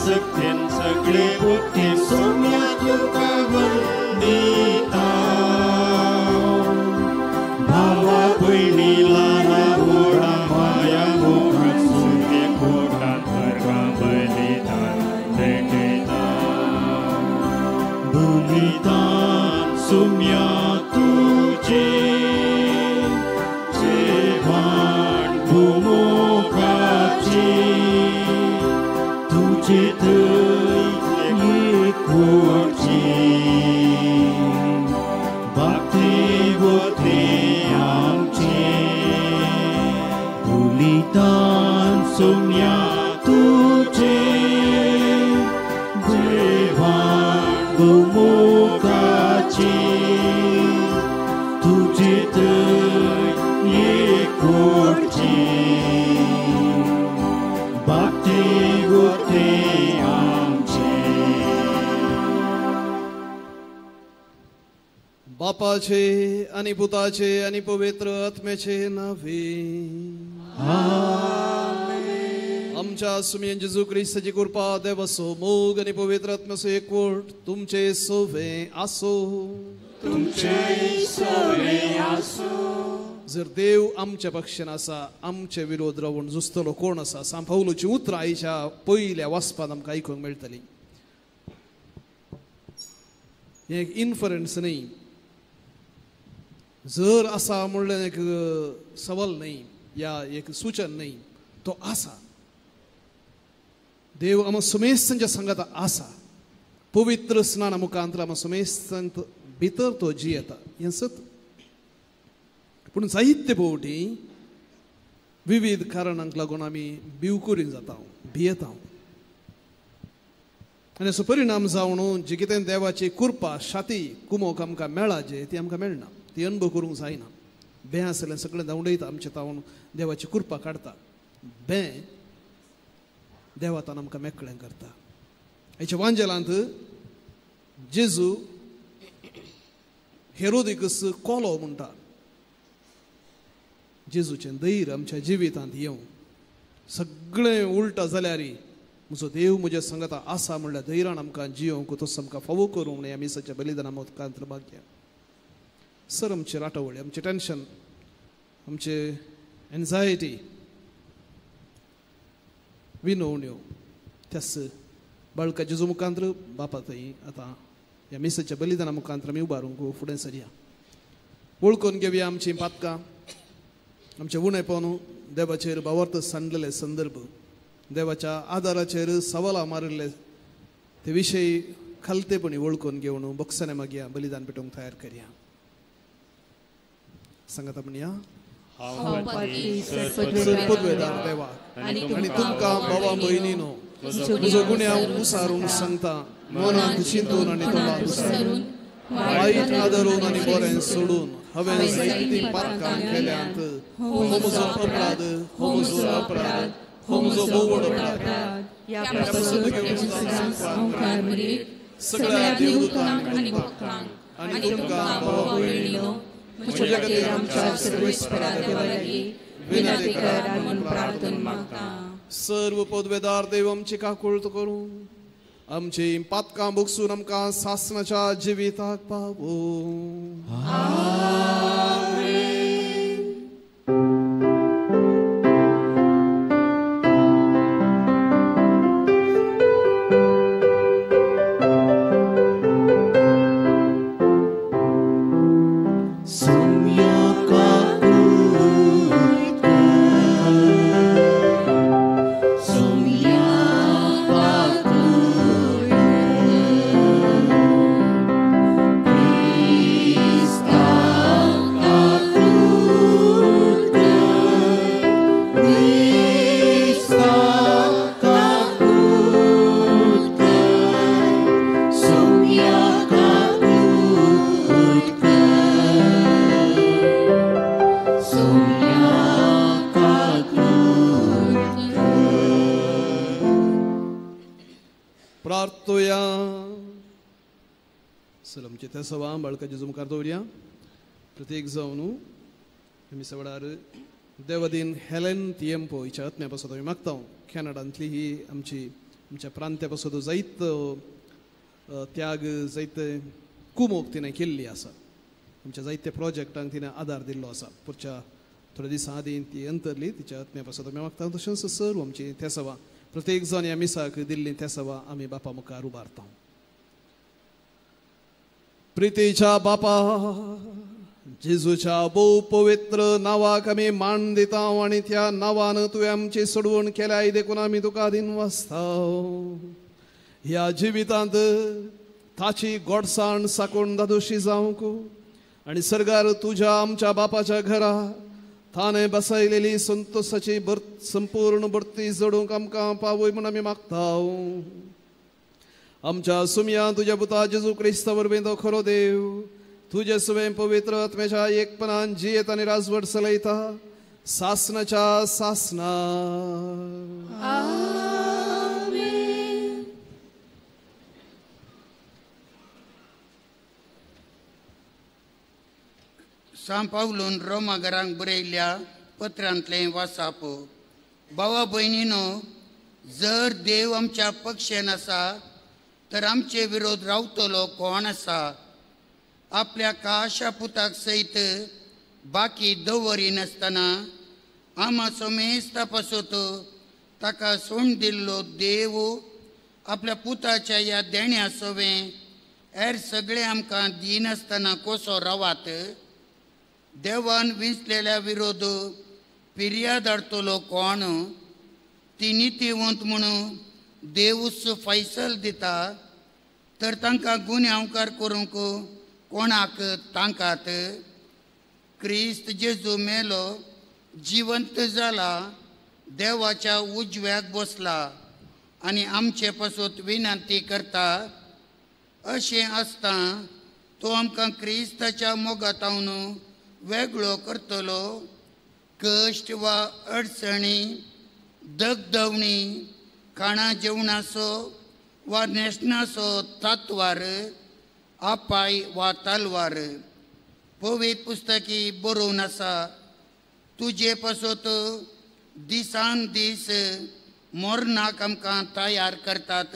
सक्तेन सगळे बुद्धीन सोम्या तुका वंदिता. भावा भयणी ल्हाना व्हडा माया मोगान सुम्ये कोटान अर्गां बलिदान भेटयता. बलिदान सुम्या तुजें जेवण भुमोगाचें तुजे थंय एकवटचें भक्ती वतें आमचें. बलिदान सुम्या तुजें जेवण भुमोगाचें तुजे थंय एकवटचें भक्ती वतें आमचें. बापाचे आनी पुताचे आनी पवित्र आत्म्याचे नावे आमच्या सुमयन जेजू क्रिस्ताची कृपा, देवाचो मोग आनी पवित्र आत्म्याचो एकवट तुमचे सोवे आसो. तुमचे सोवे आसो. जर देव आमच्या पक्षान आसा, आमचे विरोध रावून झुजतलो कोण आसा? सांत पावलूची उतरां आयच्या पयल्या वाचपांत आमकां आयकूंक मेळटली. हें एक इन्फरन्स न्ही, जर आसा म्हणलें एक सवाल न्ही या एक सूचन न्ही, तो आसा. देव आमकां सुमेस्तांच्या सांगाता आसा. पवित्र स्नाना मुखांतर आमकां सुमेस्तांत भितर तो जियेता, हें सत. पूण जायते फावटी विविध कारणांक लागून आमी भिवकुरीन जाता, भियेता आनी असो परिणाम जावन जी कितें देवाची कृपा, शाती, कुमोक आमकां मेळा जे ती आमकां मेळना, ती अनुभव करूंक जायना. बें आसलें सगळें धांवडयता, आमचे तावन देवाची कृपा काडटा. बें देवातान आमकां मेकळें करता. हेच्या वांजेलांत जेजू हेरोदीकस कोलो म्हणटा. जेजूचें धैर्य आमच्या जिवितांत येवं, सगळें उल्टा जाल्यार म्हजो देव म्हज्या संगता आसा म्हणल्यार धैर्यान आमकां जियोंक तो आमकां फावो करूंक न्हय. आमी सच्या बलिदाना मुखांत भाग्य सर आमचे राटावळी, आमचें टेन्शन, आमचे एन्जायटी, विनवण्यो त्यास बाळका जेजू मुखांत बापा थंय आतां ह्या मिसाच्या बलिदाना मुखांत आमी उबारूंक फुडें सरया. वळखून घेवया आमचीं पातकां, आमचें उणेपण, देवाचेर भावार्थ सांडलेले संदर्भ, देवाच्या आदाराचेर सवालां मारिल्ले ते विशय खालतेपणी वळखून घेवन बक्षाने मागया बलिदान पेटोवंक तयार करया. सांगात म्हणया, पदवेदार देवा आनी तुमकां भावा भयणीनो म्हजो गुन्यांव उसारून सांगता, मनांत चिंतून आनी तोंडांत उसारून, वायट आदरून आनी बरें सोडून हांवें जायतीं पातकां केल्यांत. हो म्हजो अपराध, हो म्हजो अपराध, हो म्हजो भोव व्हड अपराध. सगळ्या देवदूतांक आनी भक्तांक आनी तुमकां भावा भयणीनो म्हज्या खातीर आमच्या सर्वेस्परा देवा लागीं विनंती करात म्हूण प्रार्थना मागता. सर्व पदवेदार देव आमची काकूळत करूं, आमची पातकां भोगसून आमकां सासणाच्या जिविताक पावोवं. सवा बाळका जेजू मुखार दवरया. प्रत्येक जावन आमी सवडार देवदीन हेलेन तियेम्पो हिच्या आत्म्या पासत आमी मागता. कॅनडांतली ही आमची आमच्या प्रांत्या पासून जायत त्याग जायत कुमोक तिणें केल्ली आसा. आमच्या जायते प्रोजेक्टांक तिणें आदार दिल्लो आसा. पुढच्या थोड्या दिसां आदीं ती अंतरली. तिच्या आत्म्या पासून आमी मागता. तशेंच सर्व आमची तेसवा प्रत्येक जाण ह्या मिसाक दिल्ली तेसवा आमी बापा मुखार उबारता. प्रितीच्या बापा जेजूच्या भोव पवित्र नांवाक आमी मान दिता आनी त्या नांवान तुवें आमची सोडवण केल्याय देखून आमी तुका दिनवासता. ह्या जिवितांत ताची गोडसाण साकून दादोशी जावंक आनी सर्गार तुज्या आमच्या बापाच्या घरा ताणें बसयलेली संतोसाची संपूर्ण भरती जोडूंक आमकां पावय म्हूण आमी मागता. आमच्या सुमया तुज्या पुता जेजू क्रिस्ता वरवीं तो खरो देव तुजे सुवें पवित्र आत्म्याच्या एकपणान जियेत आनी राजवट चलयता सासनाच्या सासना. आमेन. सांव पावलून रोमा घरांक बरयल्ल्या पत्रांतलें वासाप. भावा भयणीनो, जर देव आमच्या पक्षान आसा तर आमचे विरोध रावतलो कोण आसा? आपल्या काशा पुताक सयत बाकी दवरिनासतना आमा समेस्ता पासत ताका सोड दिल्लो देव आपल्या पुताच्या ह्या देण्या सवें हेर सगळे आमकां दिनासतना कसो रावात? देवान विंचलेल्या विरोध पिर्या धाडटलो कोण? ती नितीवंत म्हणून देवूच फैसल दिता तर तांकां गुन्यांवकार करूंक कोणाक तांकात? क्रिस्त जेजू मेलो, जिवंत जाला, देवाच्या उजव्याक बसला आनी आमचे पासत विनंती करता. अशें आसता तो आमकां क्रिस्ताच्या मोगातावन वेगळो करतलो. कश्ट वा अडचणी, दगदवणी, खाणा जेवणाचो वा न्हेसणाचो तातवार, आपाय वा तलवार. पवित्र पुस्तकी बरोवन आसा, तुजे पासत दिसान दीस मरणाक आमकां तयार करतात,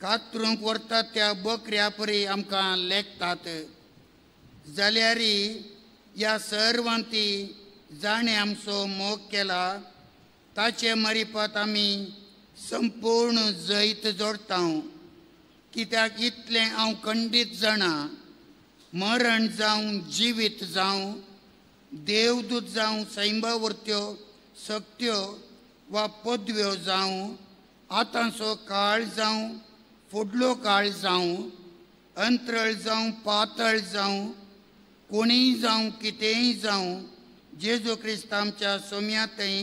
कातरूंक व्हरतात त्या बकऱ्या परी आमकां लेखतात. जाल्यार ह्या सर्वांती जाणें आमचो मोग केला ताचे मरिपात आमी संपूर्ण जैत जोडटा. कित्याक इतलें हांव खंडीत जाणा, मरण जावं जिवीत जावं, देवदूत जावं, सैंबावरत्यो सक्त्यो वा पदव्यो जावं, आतांचो काळ जावं फुडलो काळ जावं, अंतरळ जावं पातळ जावं, कोणीय जावं कितेंय जावं, जेजू क्रिस्त आमच्या सोम्यांतय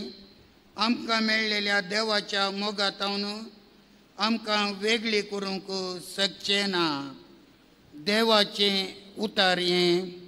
आमकां मेळ्ळेल्या देवाच्या मोगातावन आमकां वेगळी करूंक शकचें ना. देवाचें उतार हें.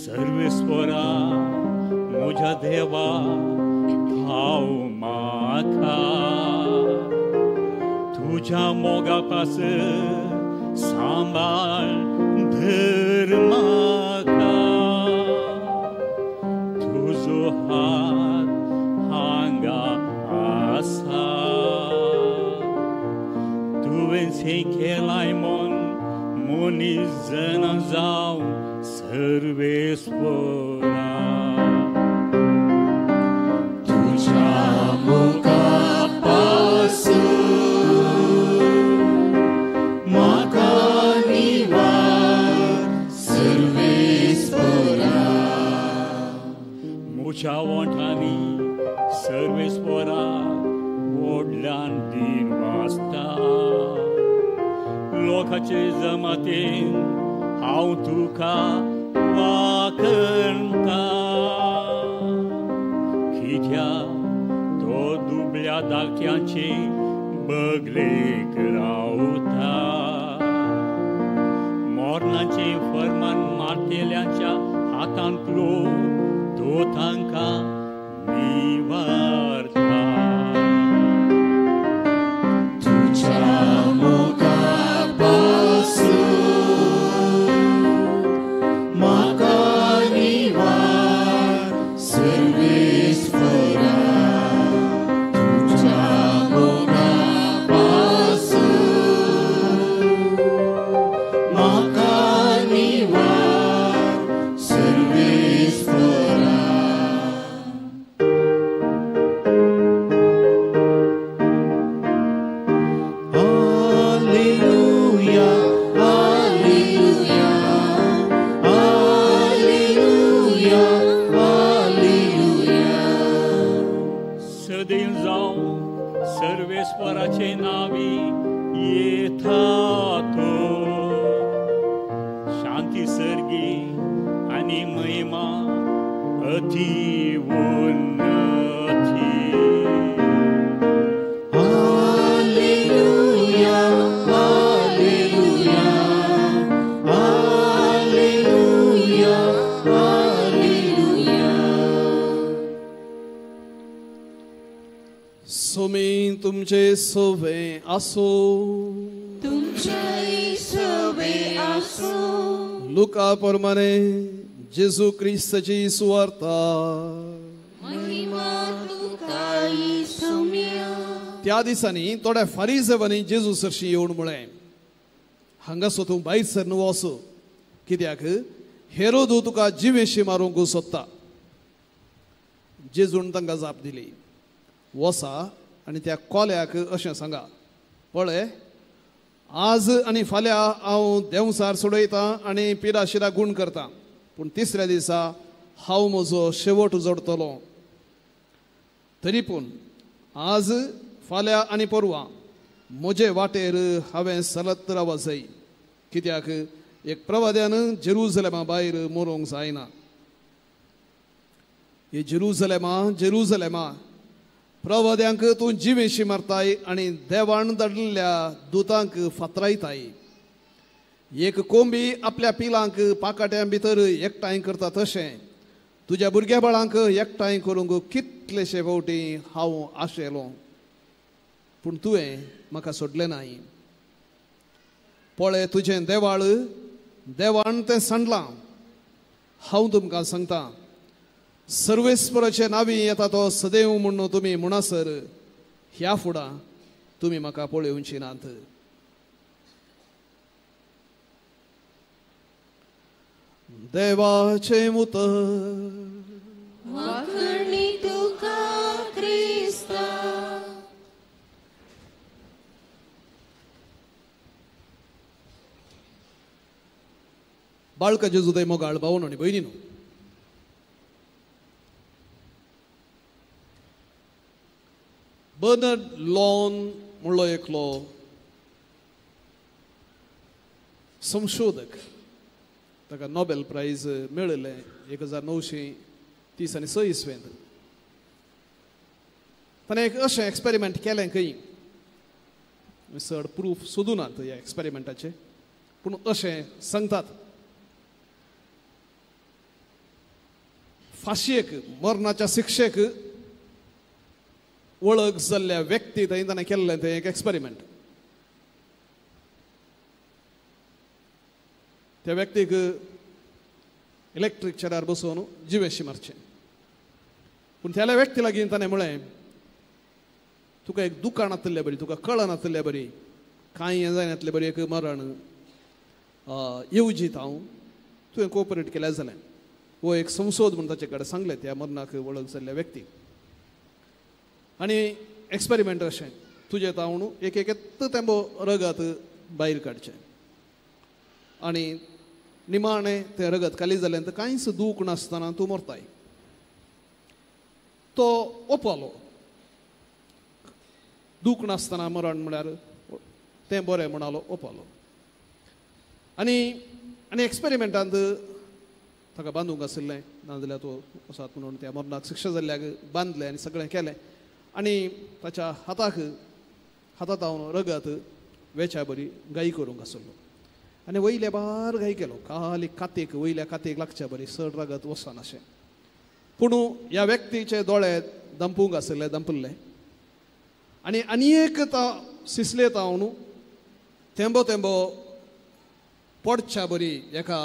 सर्वेस्वरा म्हज्या देवा भाव पासत सांबाळ धर म्हाका तुजो हात हांगा आसा तुवें केलाय म्हूण मनीस जाणा जावं सर्वेस्परा तुज्या मुखा पासून म्हाका निवार सर्वेस्परा म्हज्या वोंठांनी सर्वेस्परा व्हडल्यान दिन वाजता लोकांचे जमातीन हांव तुका वाखणता कित्याक तो दुबळ्या धाकट्यांचे बगलेक रावता मरणाचें फर्मान मारतल्यांच्या हातांतलो तो तांकां निवारता तुज्या मुखा पासून म्हाका निवार सर्वेस्परा तुज्या मुखा पासून म्हाका निवार सर्वेस्परा Alleluia, Alleluia, Alleluia, Alleluia. सदैव जावं सर्वेस्पराचे नांवी येता तो शांती सर्गी आनी महिमा अति उन्नती Alleluia, Alleluia, Alleluia, Alleluia. Somi तुमचे सोवे आसो तुमचे सोवे आसो लुका प्रमाणे जेजू क्रिस्ताची सुवार्ता महिमा तुका सोम्या त्या दिसांनी थोड्या फारीजेवांनी जेजू सरशी येवन म्हळें हांगासो तूं भायर सरन वच कित्याक हेरोदू तुका जिवेशी मारूंक सोदता. जेजून तांकां जाप दिली वसा आनी त्या कोल्याक अशें सांगा पळय आज आनी फाल्यां हांव देंवसार सोडयतां आनी पिराशिरा गूण करतां पूण तिसऱ्या दिसा हांव म्हजो शेवट जोडटलो. तरी पूण आज फाल्यां आनी परवां म्हजे वाटेर हांवें चलत रावप जाय कित्याक एक प्रवाद्यान जेरुजलेमा भायर मरूंक जायना. हे जेरुजलेमा जेरुजलेमा प्रवाद्यांक तूं जिवेशी मारताय आनी देवान धाडिल्ल्या दुतांक फातरायताय. एक कोंबी आपल्या पिलांक पाकाट्यां भितर एकठांय करता तशें तुज्या भुरग्या बाळांक एकठांय करूंक कितलेशे फावटी हांव आशेलो पूण तुवें म्हाका सोडलें नाय. पळय तुजें देवाळ देवान तें सांडलां. हांव तुमकां सांगता सर्वेस्पराचे नांवी येता तो सदैव म्हूण तुमी म्हणसर ह्या फुडां तुमी म्हाका पळोवची नात. देवाचें उतर वाखणी तुका क्रिस्ता. बाळका जेजू मोगाळ भावन आनी भयणीनो बर्नर्ड लॉन म्हणलो एकलो संशोधक ताका नोबेल प्रायज मेळिल्लें 1930 आनी 6 इस्वेंत. ताणें एक अशें एक्सपेरिमेंट केलें खंय चड प्रूफ सोदूनात ह्या एक्सपेरिमेंटाचें पूण अशें सांगतात फांशयेक मरणाच्या शिक्षेक वळख जाल्ल्या व्यक्ती थंय ताणें केल्लें तें एक एक्सपेरिमेंट. त्या व्यक्तीक इलेक्ट्रीक चेरार बसोवन जिवेशी मारचें. पूण त्या व्यक्ती लागीं ताणें म्हळें, तुका एक दुकान नातिल्ले बरी, तुका कळनातिल्ले बरी, कांय हें जायनातले बरी एक मरण येवजीत हांव, तुवें कोऑपरेट केल्यार जालें. हो एक संसोद म्हूण ताचे कडेन सांगलें त्या मरणाक वळख जाल्ल्या व्यक्तीक. आनी एक्सपेरिमेंट अशें तुजें तावन एक एक तेंबो रगत भायर काडचें आनी निमाणें तें रगत खाली जालें तर कांयच दूख नासतना तूं मरताय. तो ओपालो. दूख नासतना मरण म्हळ्यार तें बरें म्हणालो, ओपालो. आनी आनी एक्सपेरिमेंटांत ताका बांदूंक आशिल्लें, नाजाल्यार तो वसात म्हणून त्या मरणाक शिक्षा जाल्ल्याक बांदलें आनी सगळें केलें आनी ताच्या हाताक हातात हांव रगत वेच्या बरी गाय करूंक आसलो आनी वयल्या बार गाय केलो, खाली कातीक वयल्या कातीक लागच्या बरी चड रगत वचनाशें. पूण ह्या व्यक्तीचे दोळे दंपूंक आशिल्ले, दंपल्ले आनी आनी एक सिसले तावन तेंबो तेंबो पडच्या बरी एका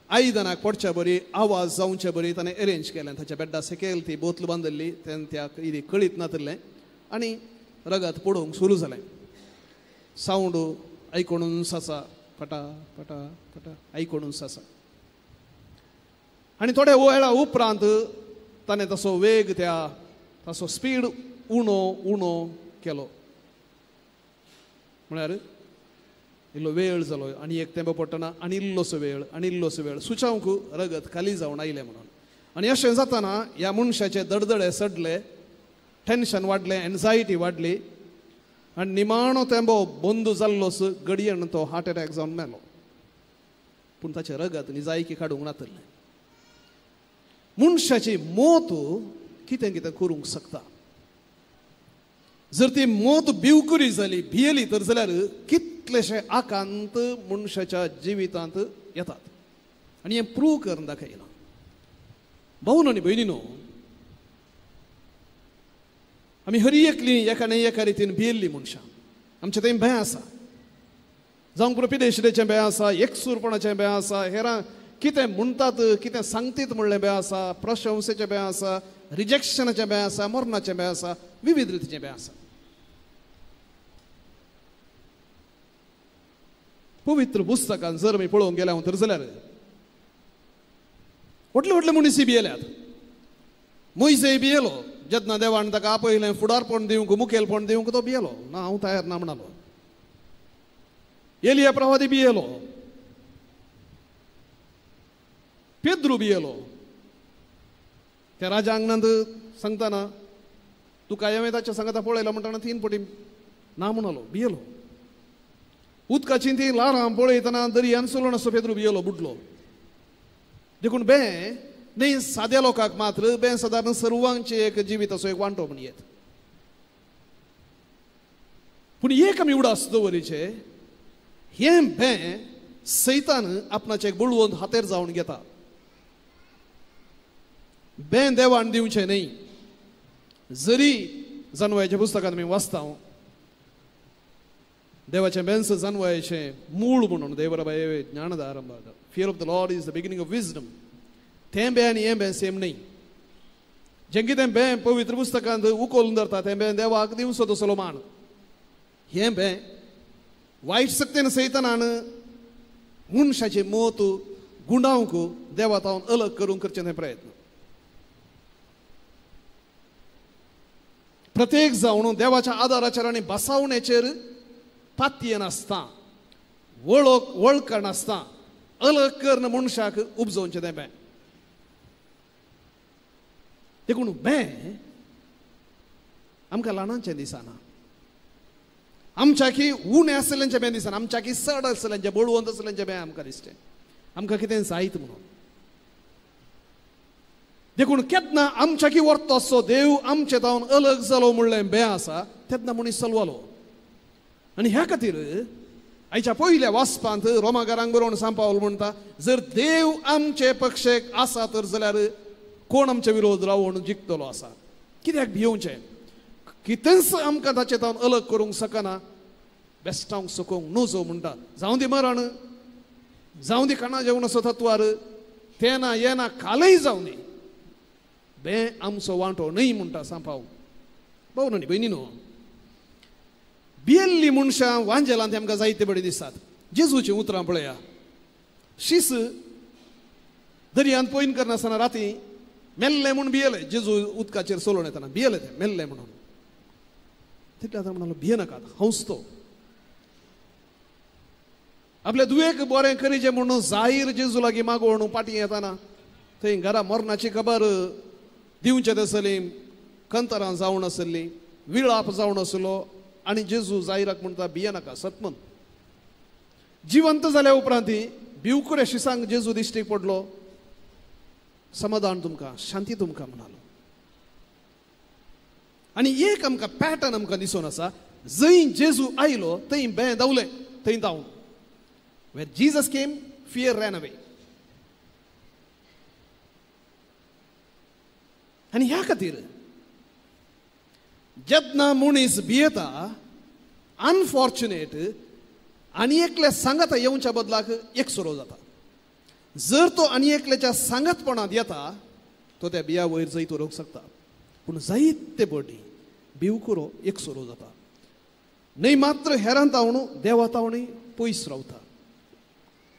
आयदनाक पडच्या बरी आवाज जावचे बरी ताणें अरेंज केलें. ताच्या बेड्डा सकयल ती बोतल बांदिल्ली, तें त्या इदी कळीत नातिल्लें आनी रगत पडूंक सुरू जालें. सावंड आयकोणून आसा, पटा पटा पटा आयकोणून आसा. आनी थोड्या वेळा उपरांत ताणें तसो वेग त्या ताचो स्पीड उणो उणो केलो, म्हळ्यार इल्लो वेळ जालो आनी एक तेंबो पडटना आनी इल्लोसो वेळ आनी इल्लोसो वेळ सुचावंक रगत खाली जावन आयलें म्हणून. आनी अशें जातना ह्या मनशाचे दडदडे सडले, टेन्शन वाडलें, एन्जायटी वाडली आनी निमाणो तेंबो बंद जाल्लोच घडयेन तो हार्ट एटॅक जावन मेलो. पूण ताचें रगत निजायकी काडूंक नातिल्लें. मनशाची मोत कितें कितें करूंक शकता. जर ती मोत भिवकुरी जाली, भियेली तर जाल्यार कितलेशे आकांत मनशाच्या जिवितांत येतात आनी हें प्रूव करून दाखयना. भावन आनी भयणीनो, आमी हरी एकली एका न्हय एका रितीन भियेल्ली मनशां. आमचें थंय भंय आसा, जावं प्रोपिदेशरेचें भंय आसा, एकसूरपणाचें भंय आसा, हेरां कितें म्हणटात कितें सांगतीत म्हणलें भंय आसा, प्रशंसेचें भंय आसा, रिजेक्शनाचें भंय आसा, मरणाचें भंय आसा, विविध रितीचें भंय आसा. पवित्र पुस्तकान जर आमी पळोवंक गेल्या तर जाल्यार व्हडले व्हडले मनीस भियेल्यात. मोयसेय भियेलो जेन्ना देवान ताका आपयलें फुडारपण दिवंक, मुखेलपण दिवंक, तो भियेलो, ना हांव तयार ना म्हणालो. एलिया प्रवादी भियेलो, पेद्रू भियेलो. त्या राजा आंगणांत सांगतना तुका हांवें ताच्या सांगता पळयलो म्हणटना 3 पटी ना म्हणालो, भियेलो. उदकाची ती ल्हारां पळयतना दर्यान चलोवन आसो पेद्रू भियेलो, बुडलो. देखून बें न्ही साद्या लोकांक मात्र, बें सादारण सर्वांचे एक जिवीत असो एक वांटो म्हण येत. पूण एक आमी उडास दवरीचे हें बें सैतान आपणाचें एक बळवंत हातेर जावन घेता. बें देवान दिवचें न्ही. जरी जानवयाच्या पुस्तकांत आमी वाचता देवाचें बेंस जानवयाचें मूळ म्हणून, देवराबाय ज्ञानदारंभ, fear of the Lord is the beginning of wisdom. तें बें आनी हें बें सेम न्ही. जें कितें बें पवित्र पुस्तकांत उकोलून धरता तें बें देवाक दिवचो तसलो मान. हें बें वायट शक्तीन सैतानान मनशाचें मत गुंडावंक देवा तावन अलग करूंक करचें तें प्रयत्न. प्रत्येक जावन देवाच्या आदाराचेर आनी बसावण्याचेर पातयेन आसता, वळख वळखण आसता, अलग करून मनशाक उपजोवचें तें बें. देखून बें आमकां ल्हानांचें दिसना, आमच्याकी उणें आसलेंचें बें दिसना, आमच्याकी चड आसलेंचें बळवंत आसलेंचें बें आमकां दिसचें, आमकां कितें जायत म्हणून. देखून केन्ना आमच्याकी व्हरता असो देव आमचे तावन अलग जालो म्हणलें बें आसा तेन्ना मनीस चलवालो. आनी ह्या खातीर आयच्या पयल्या वाचपांत रोमागारांक बरोवन सांपावल म्हणटा, जर देव आमचे पक्षेक आसा तर जाल्यार कोण आमचे विरोध रावून जिखतलो आसा. कित्याक भियोवचें? कितेंच आमकां ताचे तावन अलग करूंक शकना, बेस्टावंक सकूंक नजो म्हणटा. जावं दी मरण, जावं दी खाणा जेवण असो तत्वार ते ना ये ना कालय जावं दी बे आमचो वांटो न्हय म्हणटा सांपाव. भाव न्हय भयणी न्हू, भियेल्ली मनशां वांजेलांत आमकां जायते बरी दिसतात. जेजूचीं उतरां पळया, शीस दर्यांत पयन करनासतना राती मेल्ले म्हूण भियेले. जेजू उदकाचेर सोलोवन येतना भियेले ते मेल्ले म्हणून. तितले आतां म्हणालो भियेनाकात, हांवच तो. आपल्या दुयेक बरें करीचें म्हणून जाहीर जेजू लागीं मागोवन पाटी येताना थंय घरा मरणाची खबर दिवचे आसली, कंतरां जावन आसली, विळाप जावन आसलो आनी जेजू जाहिराक म्हणटा भियेनाका सतमन. जिवंत जाल्या उपरांत भिवकुऱ्या शिसांक जेजू दिश्टीक पडलो. समाधान तुमकां, शांती तुमकां म्हणालो. आनी एक आमकां पॅटर्न आमकां दिसून आसा, जंय जेजू आयलो थंय बें धांवलें, थंय धांवन. Where Jesus came, fear ran away. आनी ह्या खातीर जेन्ना मनीस भियेता अनफॉर्च्युनेट आनी एकल्या सांगाता येवच्या बदलाक एकसुरो जाता. जर तो आनी एकल्याच्या सांगातपणांत येता तो त्या बिया वयर जैत उरोवंक शकता, पूण जायते बडी भिवकुरो एकसुरो जाता. न्हय मात्र हेरांत तावणू देवा तावणी पयस रावता.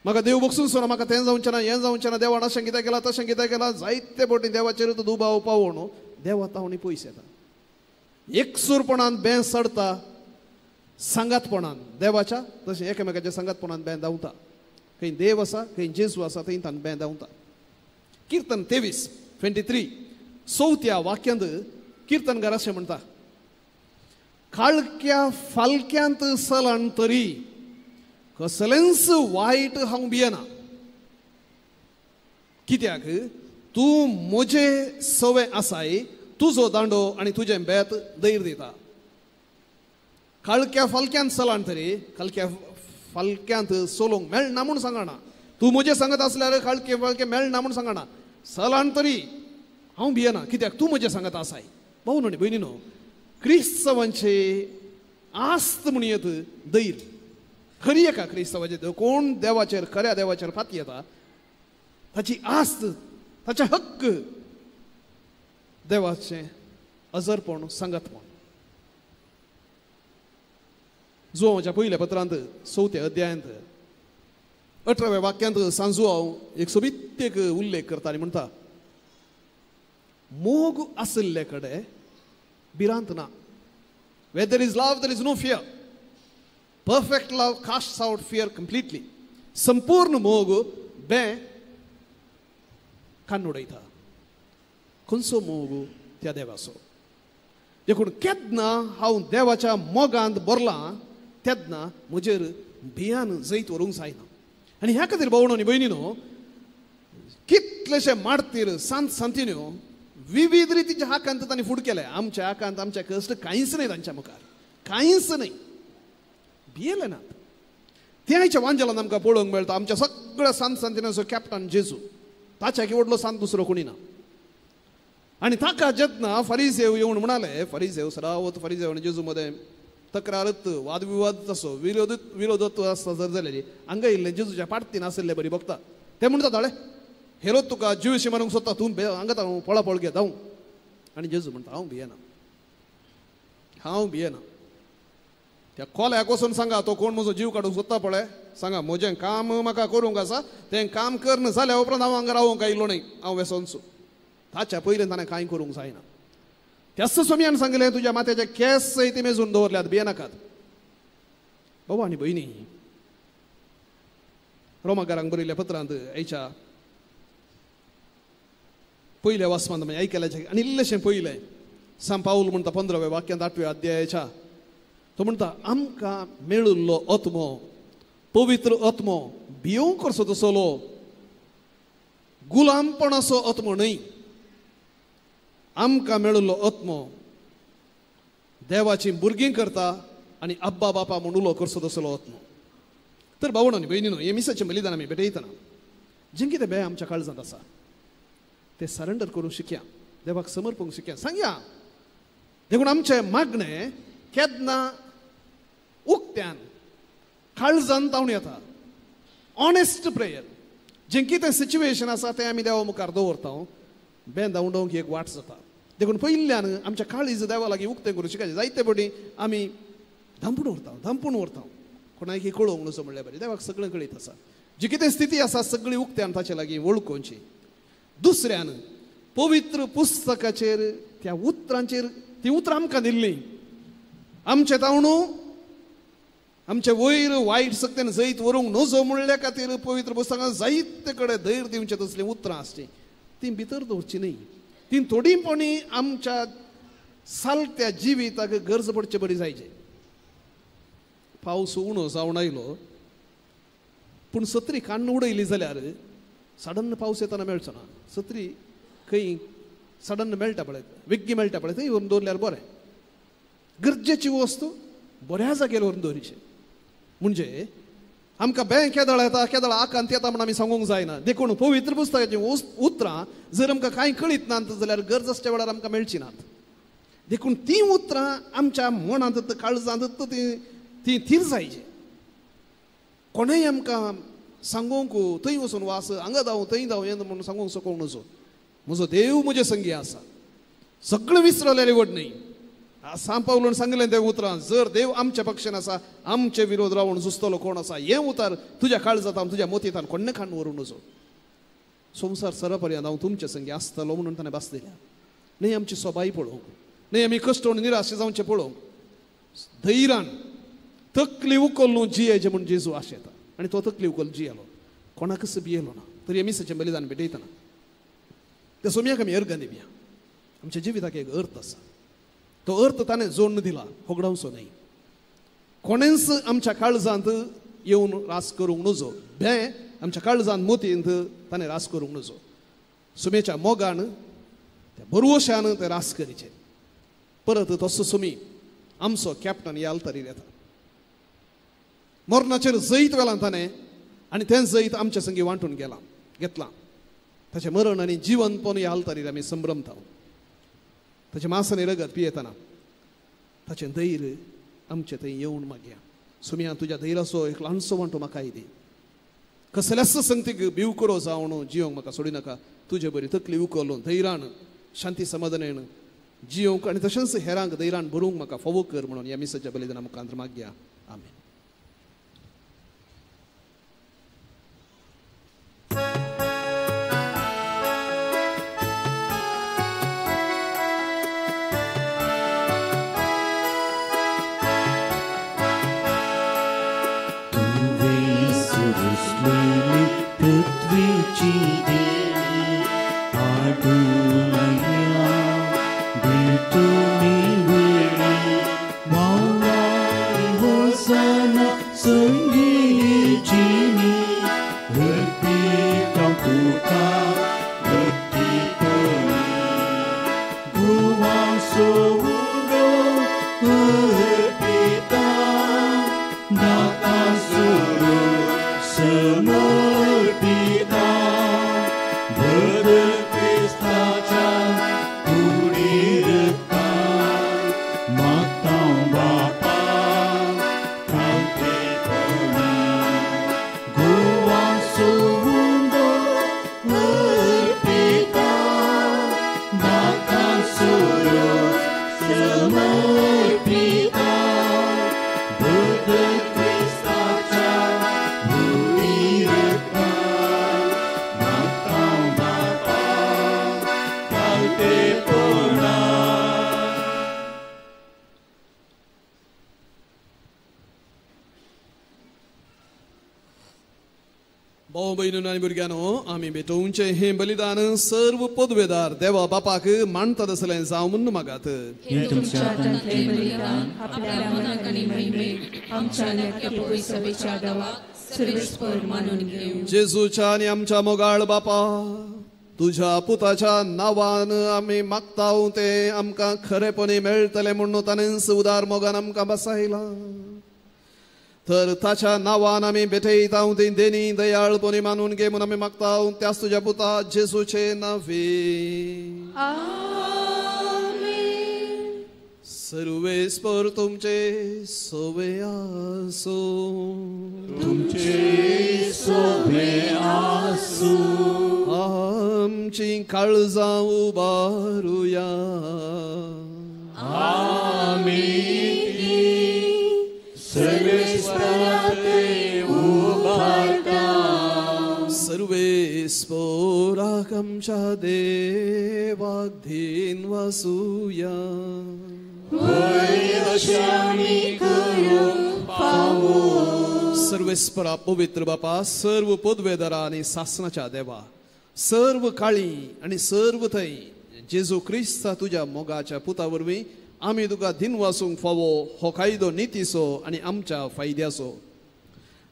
म्हाका देव बगसून सोना, म्हाका तें जावचें ना हें जावचें ना, देवान अशें कितें केलां तशें कितें केलां, जायते बोटी देवाचेर तो दुबाव पावोवन देवा तावणी पयस येता. एकसूरपणान बें चडता, सांगातपणान देवाच्या तशें एकामेकाच्या सांगातपणान बें धांवता. खंय देव आसा खंय जेजू आसा थंय तान बें धांवता. किर्तन 23:23 चवथ्या वाक्यांत किर्तनकार अशें म्हणटा, काळक्या फालक्यांत चलन तरी कसलेंच वायट हांव भियेना, कित्याक तूं म्हजे सवे आसाय, तुजो दांडो आनी तुजें बेत धैर्य दिता. काळक्या फालक्यांत चलन तरी, काळक्या फालक्यांत चलोवंक मेळना म्हूण सांगना, तूं म्हजें सांगत आसल्यार काळके फालके मेळना म्हूण सांगना, चलन तरी हांव भियेना कित्याक तूं म्हजें सांगत आसाय. भाव न्हय भयणी न्हू, क्रिस्तांवांचे आस्त म्हण येत धैर्य खरी एका क्रिस्तांवाचेर कोण देवाचेर खऱ्या देवाचेर फाती येता ताची आस्त, ताचे हक्क देवाचें अजरपण सांगातपण. जुवाच्या पयल्या पत्रांत 4थ्या अध्यायांत 18व्या वाक्यांत सांजुआंव एक सोबीत एक उल्लेख करता आनी म्हणटा, मोग आशिल्ले कडेन भिरांत ना. Where there is love, there is no fear. Perfect love casts out fear completely. संपूर्ण मोग बें कान उडयता. खंयचो मोग? त्या देवाचो. देखून केन्ना हांव देवाच्या मोगांत भरलां तेन्ना म्हजेर भियान जैत व्हरूंक जायना. आनी ह्या खातीर भावणो आनी भयणी न्हू, कितलेशे मार्तीर सांत सांतिन्यो विविध रितीचे आकांत तांणी फूड केले. आमच्या आकांत आमच्या कश्ट कांयच न्हय, तांच्या मुखार कांयच न्हय, भियेले नात. ते आयच्या वांजेलान आमकां पळोवंक मेळटा. आमच्या सगळ्या सांत सांतिन्यांचो कॅप्टन जेजू, ताच्या व्हडलो सांत दुसरो कोणी ना. आनी ताका जेन्ना फरिजेव येवन म्हणाले, फरिजेव सदावत फरिजेव आनी जेजू मदें तक्रारत वादविवाद तसो विरोधत्व आसता जर जालेली हांगा येयल्ले जेजूच्या पार्टीन आशिल्ले बरी बघता ते म्हणटा, ताळे हेरोद तुका जिवशी मारूंक सोदता, तूं हांगा हांव पळापळ घे धांव. आनी जेजू म्हणटा, हांव भियेना, हांव भियेना. त्या कोल्याक वचून सांगा तो कोण म्हजो जीव काडूंक सोदता पळय, सांगा म्हजें काम म्हाका करूंक आसा, तें काम करन जाल्या उपरांत हांव हांगा रावूंक आयलो न्हय, हांव वेसोनसो. ताच्या पयलीं ताणें कांय करूंक जायना. त्याच स्वामयान सांगलें, तुज्या माथ्याचे केंस सयत मेजून दवरल्यात, भियेनाकात. बाबा आनी भयणी, रोमाकारांक बरयल्ल्या पत्रांत आयच्या पयल्या वाचपांत म्हणजे आयकल्याचें आनी इल्लेशें पयलें सांत पावल म्हणटा 15व्या वाक्यांत 8व्या अध्यायाच्या तो म्हणटा, आमकां मेळिल्लो आत्मो पवित्र आत्मो भियोवंक करचो तसलो गुलामपणाचो आत्मो न्हय. आमकां मेळिल्लो आत्मो देवाची भुरगीं करता आनी अब्बा बापा म्हूण उलो करचो तसलो आत्मो. तर भावण आनी भयणी न्हू, हे मिसाचें बलिदान आमी भेटयतना जें कितें बें आमच्या काळजांत आसा ते सरेंडर करूंक शिकया, देवाक समर्पूंक शिकया, सांगया. देखून आमचें मागणें केन्ना उक्त्यान काळजान तावण येता, ऑनेस्ट प्रेयर जें कितें सिच्युएशन आसा तें आमी देवा मुखार दवरता. बेंदा उडोवंक एक वाट जाता. देखून पयल्यान आमच्या काळीज देवा लागीं उक्तें करूं शिकायचें. जायते फावटी आमी धांपून उरता, धांपून उरता, कोणाक कळोवंक न्हू म्हणल्यार बरें. देवाक सगळें कळीत आसा. जी कितें स्थिती आसा सगळी उक्त्यान ताचे लागीं वळखुची. दुसऱ्यान पवित्र पुस्तकाचेर त्या उतरांचेर, ती उतरां आमकां दिल्लीं, आमचे तावणू आमचे वयर वायट सक्तेन जैत व्हरूंक नजो म्हणल्या खातीर पवित्र पुस्तकां जायते कडेन धैर्य दिवचें तसलीं उतरां आसचीं, तीं भितर दवरचीं न्ही. तीं थोडीपणी आमच्या सालत्या जिविताक गरज पडचे बरी जायचे. पावस उणो जावन आयलो पूण सत्री काण्ण उडयली जाल्यार सडन पावस येतना मेळचो ना. सत्री खंय सडन मेळटा पळय, वेग्गी मेळटा पळय, थंय व्हरून दवरल्यार बरें. गरजेची वस्तू बऱ्या जाग्यार व्हरून दवरिची. म्हणजे आमकां बँक केदळ येता, केदळ आकांत येता म्हूण आमी सांगूंक जायना. देखून पवित्र पुस्तकाचीं उतरां जर आमकां कांय कळीत नात जाल्यार गरज आसच्या वेळार आमकां मेळचीं नात. देखून तीं उतरां आमच्या मनांत काळजांत ती थीर जायची. कोणेय आमकां सांगूंक थंय वचून वास, हांगा धांव थंय धांव येना म्हणून सांगूंक शकूंक नजो. म्हजो देव म्हजे संगी आसा, सगळें विसरलें व्हड न्हय. सांत पावलून सांगलें तें उतरां, जर देव आमच्या पक्षान आसा आमचे विरोध रावून झुजतलो कोण आसा. हें उतार तुज्या काळजांत तुज्या मोतींतान कोण्णें खाण व्हरूं नजो. संवसार सरपर्यंत हांव तुमचे संगी आसतलो म्हणून ताणें भास दिल्या. न्हय आमची सोबाय पळोवंक, न्हय आमी कश्ट निराश जावचें पळोवंक, धैर्यान तकली उखलून जियेचें म्हूण जेजू आशेता. आनी तो तकली उखल जियेलो, कोणाकच भियेलो ना. तरी आमी सचें बलिदान भेटयतना त्या सोम्याक आमी अर्गां दिवया. आमच्या जिविताक एक अर्थ आसा, तो अर्थ ताणें जोडून दिला, होगडावचो न्हय. कोणेंच आमच्या काळजांत येवन रास करूंक नजो. भें आमच्या काळजांत मोतींत ताणें रास करूंक नजो. सुमेच्या मोगान त्या बरवशान ते रास करीचे. परत तसो सुमी आमचो कॅप्टन ह्या आल्तारीर येता. मरणाचेर जैत वेलां ताणें आनी तें जैत आमच्या संगी वांटून गेलां घेतलां. ताचें मरण आनी जिवनपण ह्या आल्तारीर आमी संभ्रमता. ताचें मांस आनी रगत पियेतना ताचें धैर्य आमचें थंय येवन मागया. सुमया तुज्या धैर्याचो एक ल्हानसो वांटो म्हाका दी. कसल्याच संगतीक भिवकुरो जावन जियोंक म्हाका सोडी नाका. तुजे बरी तकली उखलून धैर्यान शांती समाधानान जियोंक आनी तशेंच हेरांक धैर्यान भरूंक म्हाका फावो कर म्हणून ह्या मिसाच्या बलिदाना मुखार मागया. आमेन. पृथ्वीची देणी आडूनया भेटूनी वेळी मावळाई होसाना संगीचिनी अर्पिता तुका भक्तीपणी गुवासो उडो अर्पिता दाता सुरो समर्पिता भर क्रिस्ताच्या कुडीरतान मागता बापा खालतेपणा गोवासो उंडो अर्पिता दाता सुरो समर्पिता भर क्रिस्ताच्या भाव भयणींनो आनी भुरग्यांनो, आमी भेटोवचें हें बलिदान सर्व पदवेदार देवा बापाक मानता तसलें जावं म्हूण मागात. हें तुमच्या हातांतलें बलिदान आपल्या मनाक आनी महिमेक आमच्या आनी पवित्र सभेच्या देवाक सर्वेस्पर मानून घेवं. जेजूच्या आनी आमच्या मोगाळ बापा, तुझ्या पुताच्या नांवान आमी मागता तें आमकां खरेपणी मेळटलें म्हूण ताणेंच उदार मोगान आमकां बसायलां. तर ताच्या नांवान आमी भेटयता ती देणी दयाळपणी मानून घे म्हूण आमी मागता त्याच तुज्या पुता जेजूचे नांवे. आमेन. सर्वेस्पर तुमचे सवे आसूं. तुमचे सोबे आसूं. आमची काळजां उबारुया. आमी सर्वेस्परा थंय उबारता. सर्वेस्पोराक आमच्या देवाक धीन वासुया. वय अशें आमी करूंक फावो. सर्वेस्परा पवित्र बापा, सर्व पदवेदारा आनी सासनाच्या देवा, सर्व काळी आनी सर्व थंय जेजू क्रिस्ता तुज्या मोगाच्या पुता वरवीं आमी तुका दिन वासूंक फावो हो कायदो नितीचो आनी आमच्या फायद्याचो.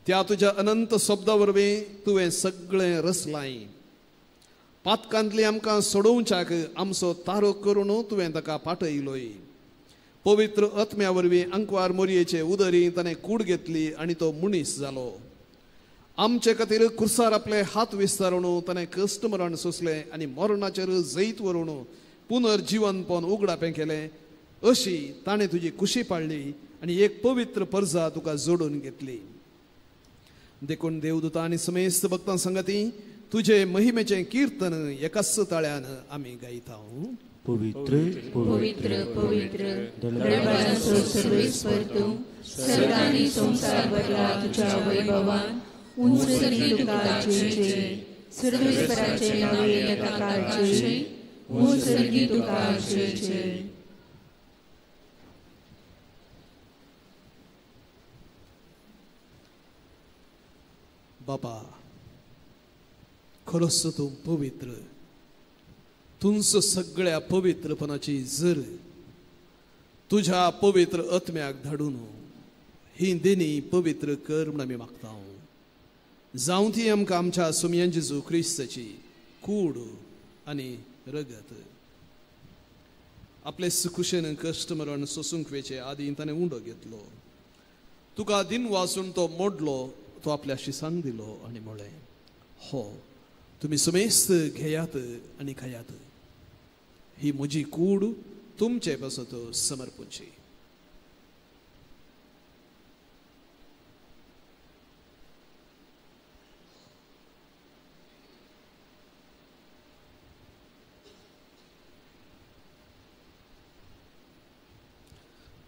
त्या तुज्या अनंत शब्दा वरवीं तुवें सगळें रचलाय. पातकांतली आमकां सोडोवच्याक आमचो तारो करून तुवें ताका पाटयलोय. पवित्र आत्म्या वरवीं अंकवार मोरयेचे उदरी ताणें कूड घेतली आनी तो मनीस जालो. आमचे खातीर कुर्सार आपले हात विस्तारून ताणें कश्ट मरण सोंसलें आनी मरणाचेर जैत व्हरून पुनर्जिवनपण उगडापें केलें. अशी ताणें तुजी कुशी पाळ्ळी आनी एक पवित्र परजा तुका जोडून घेतली. देखून देवदूता आनी समेस्त भक्तां संगती तुजे महिमेचें किर्तन एकाच ताळ्यान आमी गायता. पवित्र पवित्र पवित्र दळबाचो सर्वेस्पर तूं, सर्गांनी संवसार भरला तुज्या वैभवान. उंचसरली तुका जय जय, सर्वेस्पराचे नावे ताका जय जय, उंचसरली तुका जय जय. बाबा, खरोच तूं पवित्र, तुमचो सगळ्या पवित्रपणाची जर तुझ्या पवित्र आत्म्याक धाडून ही देणी पवित्र कर म्हूण आमी मागता. जावं ती आमकां आमच्या सुमयन जेजू क्रिस्ताची कूड आनी रगत. आपले सुकुशेन कश्ट मरण सोसूंक वेचे आदी ताणें उंडो घेतलो. तुका दिन वासून तो मोडलो, तो आपल्या शिसांक दिलो आनी म्हळें, हो तुमी समेस्त घेयात आनी खायात, ही म्हजी कूड तुमचे पासत समर्पणची.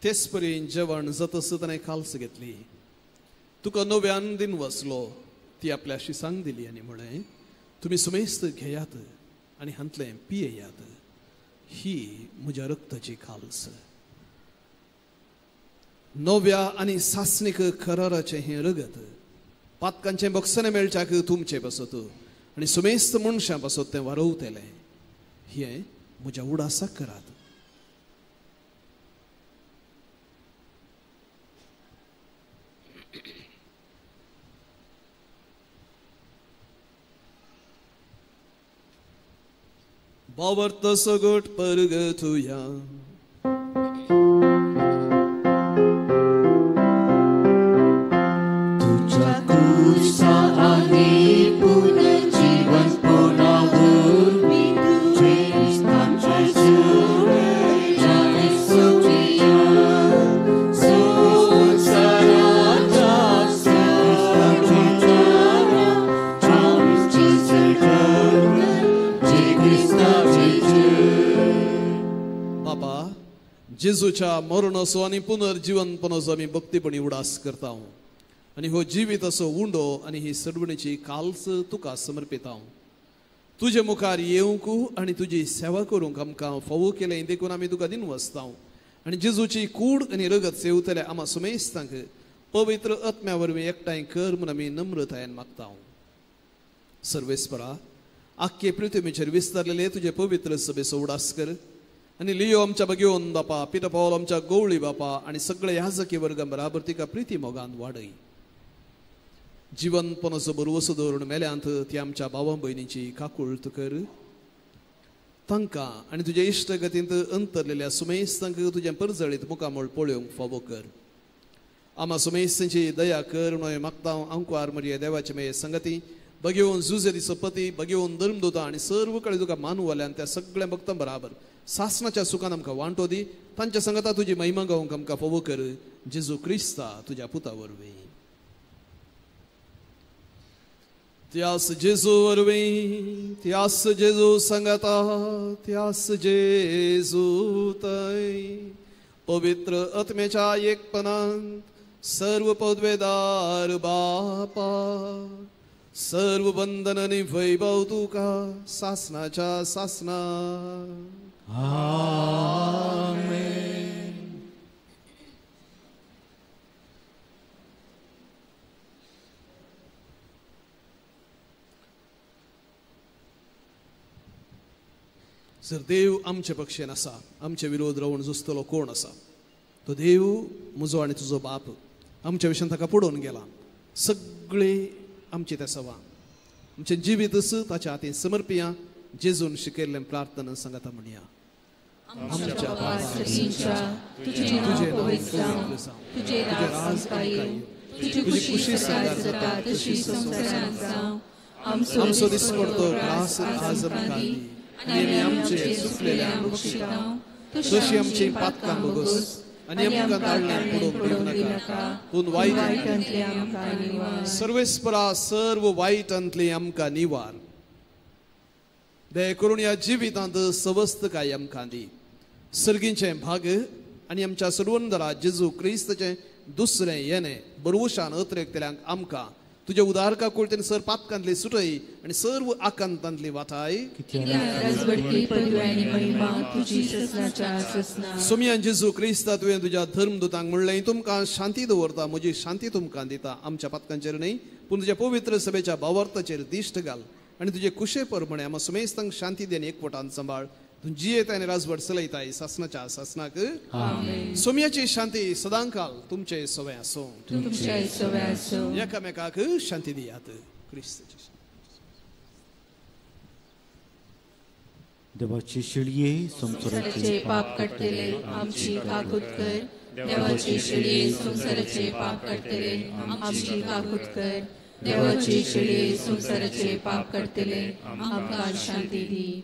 तेच परी जेवण जातस ताणें काल्स घेतली, तुका नव्यान दिन वसलो, ती आपल्या शिसांक दिली आनी म्हळें, तुमी समेस्त घेयात आनी हांतलें पियेयात, ही म्हज्या रक्ताची काल्स. नव्या आनी सासणीक कराराचें हें रगत पातकांचें बक्षणें मेळच्याक तुमचे पासत आनी समेस्त मनशां पासत तें वारोवतलें. हें म्हज्या उडासाक करात. बावर्त सगट परगतुया. तुझ्या कुर्सा आनी पुनर्जीवनपणा वरवीं तुजे क्रिस्ताचे सुरेच्या सोबीया संवसाराच्या क्रिस्ताचे बाबा, जेजूच्या मरणाचो आनी पुनर्जीवनपणाचो आमी भक्तीपणी उडास करता आनी हो जिवीत असो उंडो आनी ही सरवणीची काल्स तुका समर्पिता. तुजे मुखार येवंक आनी तुजी सेवा करूंक आमकां फावो केलें देखून आमी तुका दिन वसता आनी जेजूची कूड आनी रगत सेवतले आमा सुमेस्तांक पवित्र आत्म्या वरवीं एकठांय कर म्हूण आमी नम्रतायेन मागता. सर्वेस्परा, आख्खे पृथ्वीचेर विस्तारलेले तुजे पवित्र सभेचो उडास कर आनी लियो आमच्या बगेवन बापा, पिता पावल आमच्या गवळी बापा आनी सगळे याजकी वर्गां बराबर तिका प्रिती मोगान वाडय. जिवनपणाचो बरवसो दवरून मेल्यांत ती आमच्या भावा भयणीची काकुळट कर. तांकां आनी तुज्या इश्टगतींत अंतरलेल्या सुमेस्तांक तुजें परजळीत मुखामळ पळोवंक फावो कर. आमा सुमेस्तांची दया कर न्हय मागता. अंकुआर मरिये देवाचे मेये संगती बगेवन जुजेरी सपती बगेवन धर्मदूता आनी सर्व कडेन तुका मानवल्यान त्या सगळ्या भक्तां बराबर सासनाच्या सुखान आमकां वांटो दी. तांच्या संगता तुजी महिमा गावंक आमकां फावो कर. जेजू क्रिस्ता तुज्या पुता वरवीं. त्यास जेजू वरवीं, त्यास जेजू सांगाता, त्यास जेजू थंय पवित्र आत्म्याच्या एकपणांत सर्व पदवेदार बापा, सर्व बंधन आनी वैभव तुका सासनाच्या सासना. आमेन. जर देव आमचे पक्षेन आसा, आमचे विरोध रावून झुजतलो कोण आसा? तो देव म्हजो आनी तुजो बाप आमच्या विशयान ताका पडोवन गेला. सगळे आमचे त्या सवा आमचें जिवीत ताच्या हातीन समर्पिया. जेजून शिकयल्लें प्रार्थना सांगाता म्हणया. आमच्या बापा सर्गीच्या, तुजें नांव पवित्र जावं, तुजें राज आमकां येवं, तुजी खुशी स्वर्गार जाता तशी संवसारांत जावं. आमचो दिसपडतो ग्रास आज आमकां दी, आनी आमचे चुकलेल्यांक बक्षितांव तशी आमची पातकां भोगोस, आनी आमकां ताळण्याक पडोवंक दिवं नाका, पूण वायटांतलें आमकां निवार. सर्वेस्परा सर्व वायटांतलें आमकां निवार. दया करून ह्या जिवितांत सवस्तकाय आमकां दी. सर्गींचें भाग आनी आमच्या सर्वंदरा जेजू क्रिस्ताचें दुसरें येणें बरवशान अत्रेकतल्यांक आमकां तुज्या उदारका कुळतेन सर पातकांतली सुटय आनी सर्व आकांतांतली वाटाय. सोमयान जेजू क्रिस्ता तुवें तुज्या धर्मदूतांक म्हणलें, तुमकां शांती दवरता, म्हजी शांती तुमकां दिता. आमच्या पातकांचेर न्हय पूण तुज्या पवित्र सभेच्या भावार्थाचेर दिश्ट घाल आनी तुजे कुशे प्रमाणे आमकां सुमेस्तांक शांती दी आनी एकवटान सांबाळ. तूं जियेताय आनी राजवट चलयताय सासनाच्या सासनाक. सोमयाची शांती सदांकाल तुमचे सवय आसूं. एकामेकाक शांती दियात. क्रिस्ताची देवाची शिळये संवसाराचे पाप काडटले आमची काकूत कर. देवाची शिळये संवसाराचे पाप काडटले आमची काकूत कर. देवाची शिळये संवसाराचे पाप काडटले आमकां शांती दी.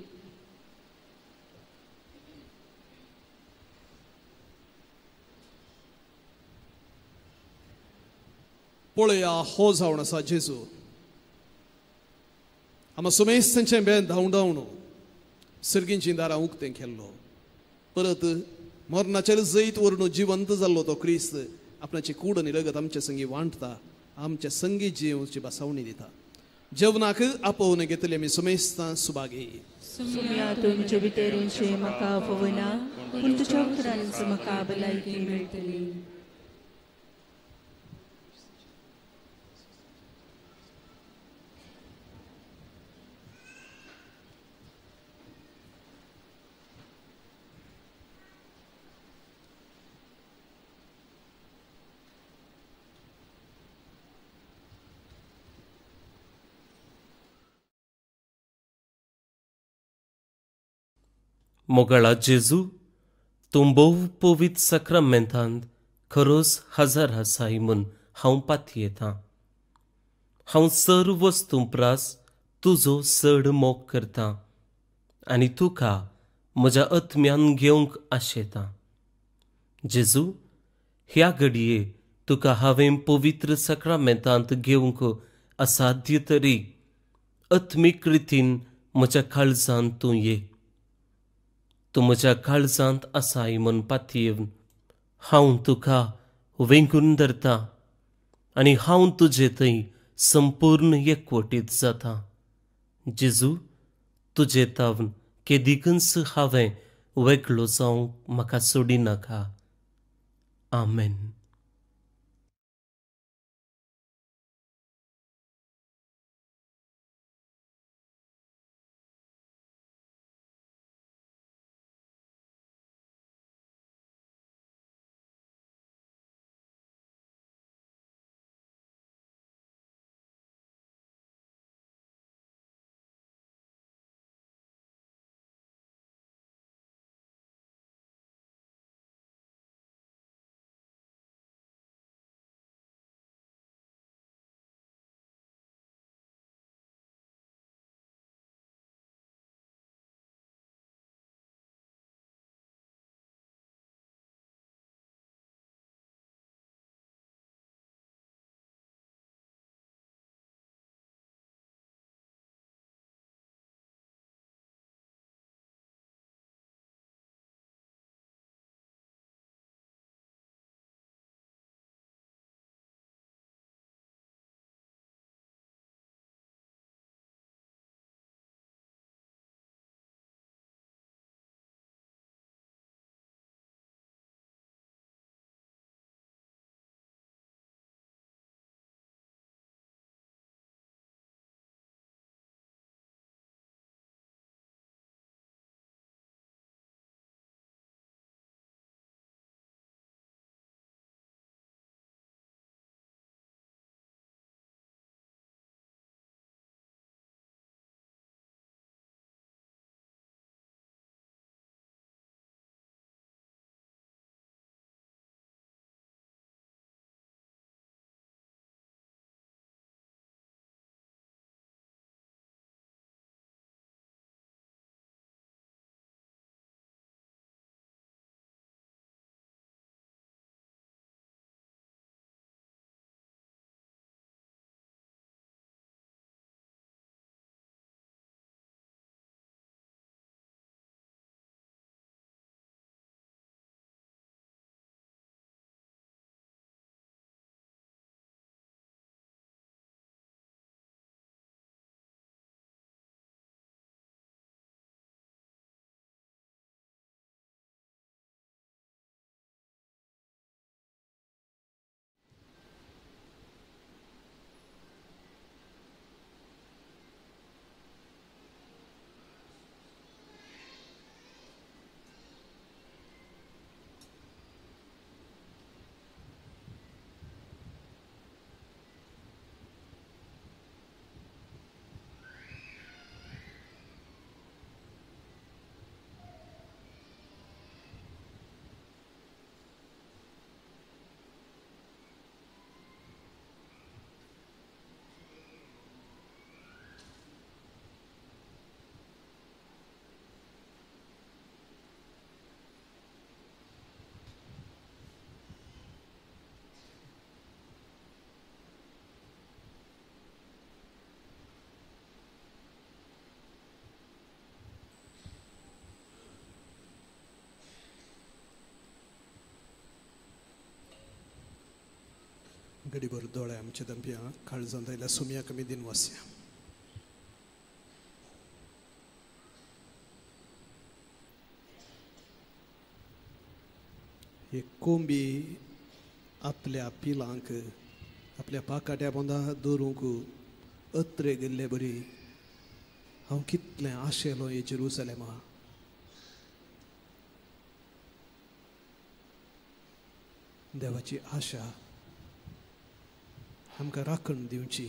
पळया हो जावन आसा जेजू, आमा सुमेस्तांचें बेन धांवडावन सर्गींचीं दारां उक्तें केल्लो, परत मरणाचेर जैत व्हरून जिवंत जाल्लो तो क्रिस्त आपणाची कूड आनी रगत आमचे संगी वांटता, आमचे संगी जिवची बसावणी दिता. जेवणाक आपोवन घेतले आमी सुमेस्तां सुभागी. सुम्या तुमचे भितरूनशें म्हाका आपोवना, पूण तुज्या उतरांच म्हाका भलायकी मेळटली. मोगाळा जेजू, तूं भोव पवित्र साक्रामेंतांत खरोच हजर आसाय म्हूण हांव पातयेतां. हांव सर्व वस्तूं प्रास तुजो चड मोग करतां आनी तुका म्हज्या आत्म्यान घेवंक आशेतां. जेजू, ह्या घडये तुका हांवें पवित्र साक्रामेंतांत घेवंक असाध्य तरी आत्मीक रितीन म्हज्या काळजांत तूं ये. तूं म्हज्या काळजांत आसाय म्हूण पातयेवन हांव तुका वेंगून धरता आनी हांव तुजे थंय संपूर्ण एकवटीत जाता. जेजू, तुजे तावन केदिकूच हांवें वेगळो जावंक म्हाका सोडिनाका. आमेन. गडीभर दोळे आमचे दंपया काळजांत आयल्या सुमया कमी दिन वासया. एक कोंबी आपल्या पिलांक आपल्या पाकाट्या पोंदा दवरूंक अत्रे गेल्ले बरी हांव कितलें आशेलो हे जेरुसलेमा. देवाची आशा आमकां राखण दिवची.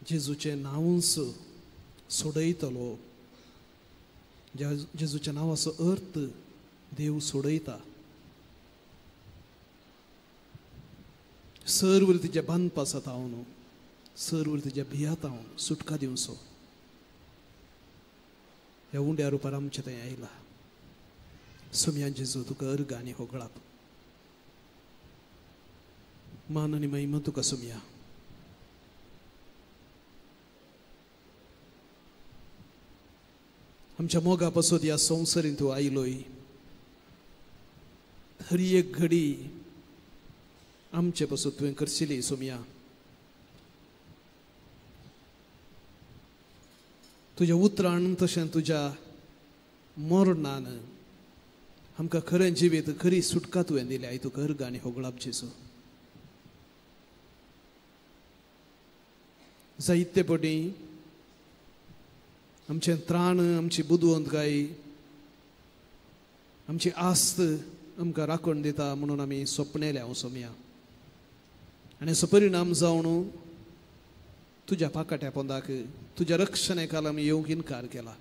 जेजूचें नांवूच सोडयतलो. जेजूच्या नांवाचो अर्थ देव सोडयता. सर्व तिच्या बांदपासात हांव सर्व तिच्या भियात हांव सुटका दिवचो. ह्या उंड्या रुपार आमचें थंय आयला. सुमया जेजू तुका अर्ग आनी होगळाप मान आनी महिमा तुका सुमया. आमच्या मोगा पासत ह्या संवसारींत तूं आयलोय. हर एक घडी आमचे पासत तुवें करशिली सोमया. तुज्या उतरान तशें तुज्या मरणान आमकां खरें जिवीत खरी सुटका तुवें दिल्या. आई तुका अर्ग आनी होगळाप जेजू. जायते पटी आमचें त्राण आमची बुदवंतकाय आमची आस्त आमकां राखण दिता म्हणून आमी सोपणेल्या हांव सोमया. आनी हाचो परिणाम जावन तुज्या पाकाट्या पोंदाक तुज्या रक्षणे खाला आमी येवंक इनकार केला.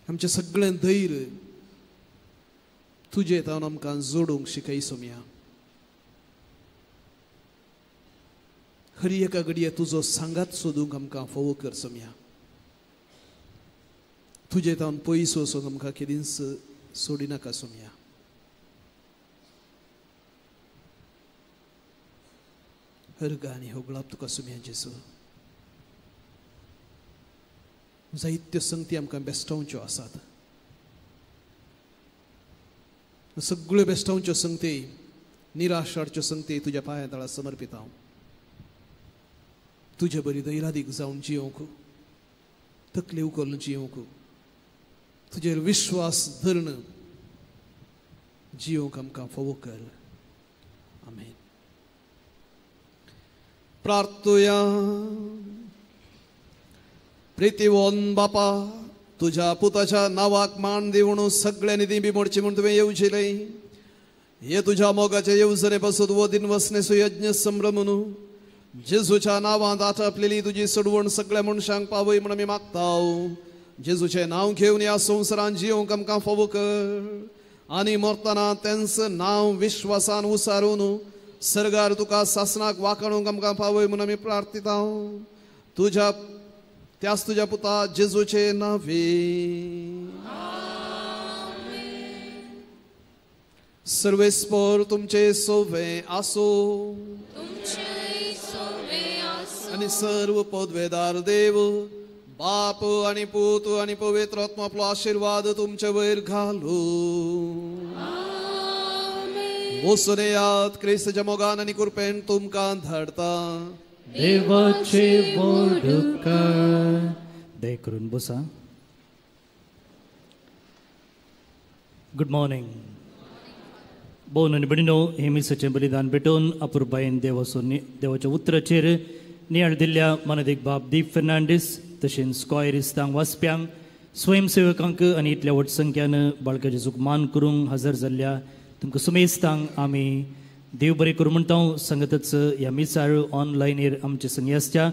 आमचें सगळें धैर्य तुजें तावन आमकां जोडूंक शिकय सोमया. हर एका घडये तुजो सांगात सोदूंक आमकां फोव कर सोमया. तुजे तावन पयस वचूंक आमकां केदींच सोडिनाका सोमया. हर आनी होगळाप तुका सोमया जेजू. जायत्यो संगती आमकां बेस्टावच्यो आसात. सगळ्यो बेस्टावच्यो संगती निराश हाडच्यो संगती तुज्या पांया तळा समर्पित हांव. तुजे बरी धैर्यादीक जावन जियोंक तकली उखलून जियोंक तुजेर विश्वास धरून जियोंक आमकां फोवो कर. आमेन. प्रार्थुया. प्रितीवन बापा तुज्या पुताच्या नांवाक मान दिवन सगळ्यांनी ती बिमोडची म्हूण तुवें येवजिलें. हे तुज्या मोगाचे येवजणे पासून वो दिन वसनेचो यज्ञ संभ्रमून जेजूच्या नांवांत आटापलेली तुजी सोडवण सगळ्या मनशांक पावय म्हूण आमी मागता. जेजूचें नांव घेवन ह्या संवसारान जियोंक आमकां फावो कर आनी मरतना तेंच नांव विश्वासान उसारून सर्गार तुका सासनाक वाकाणूंक आमकां पावय म्हूण आमी प्रार्थिता. तुज्या त्याच तुज्या पुता जेजूचे नांवे. सर्वेस्पर तुमचे सोवे आसो आनी सर्व पदवेदार देव बाप आनी पूत आनी पवित्र आत्मा आपलो आशिर्वाद तुमचे वयर घालू. वचून येयात क्रिस्ताच्या मोगान आनी कृपेन तुमकां धाडता. देवाचे व्हड दया करून बसा. Good morning. भोवन आनी भयणीनो, हे मिसाचें बलिदान भेटोवन अपुरबायेन देवाचो देवाच्या उतराचेर नियाळ दिल्ल्या मानादीक बाब दीप फेर्नांडीस तशेंच कॉयरिस्तांक वाचप्यांक स्वयंसेवकांक आनी इतल्या व्हड संख्यान बाळका जेजूक मान करूंक हजर जाल्ल्या तुमकां सुमेस्तांक आमी देव बरें करूं म्हणटा. सांगतच ह्या मिसार ऑनलायनीर आमचे संगी आसच्या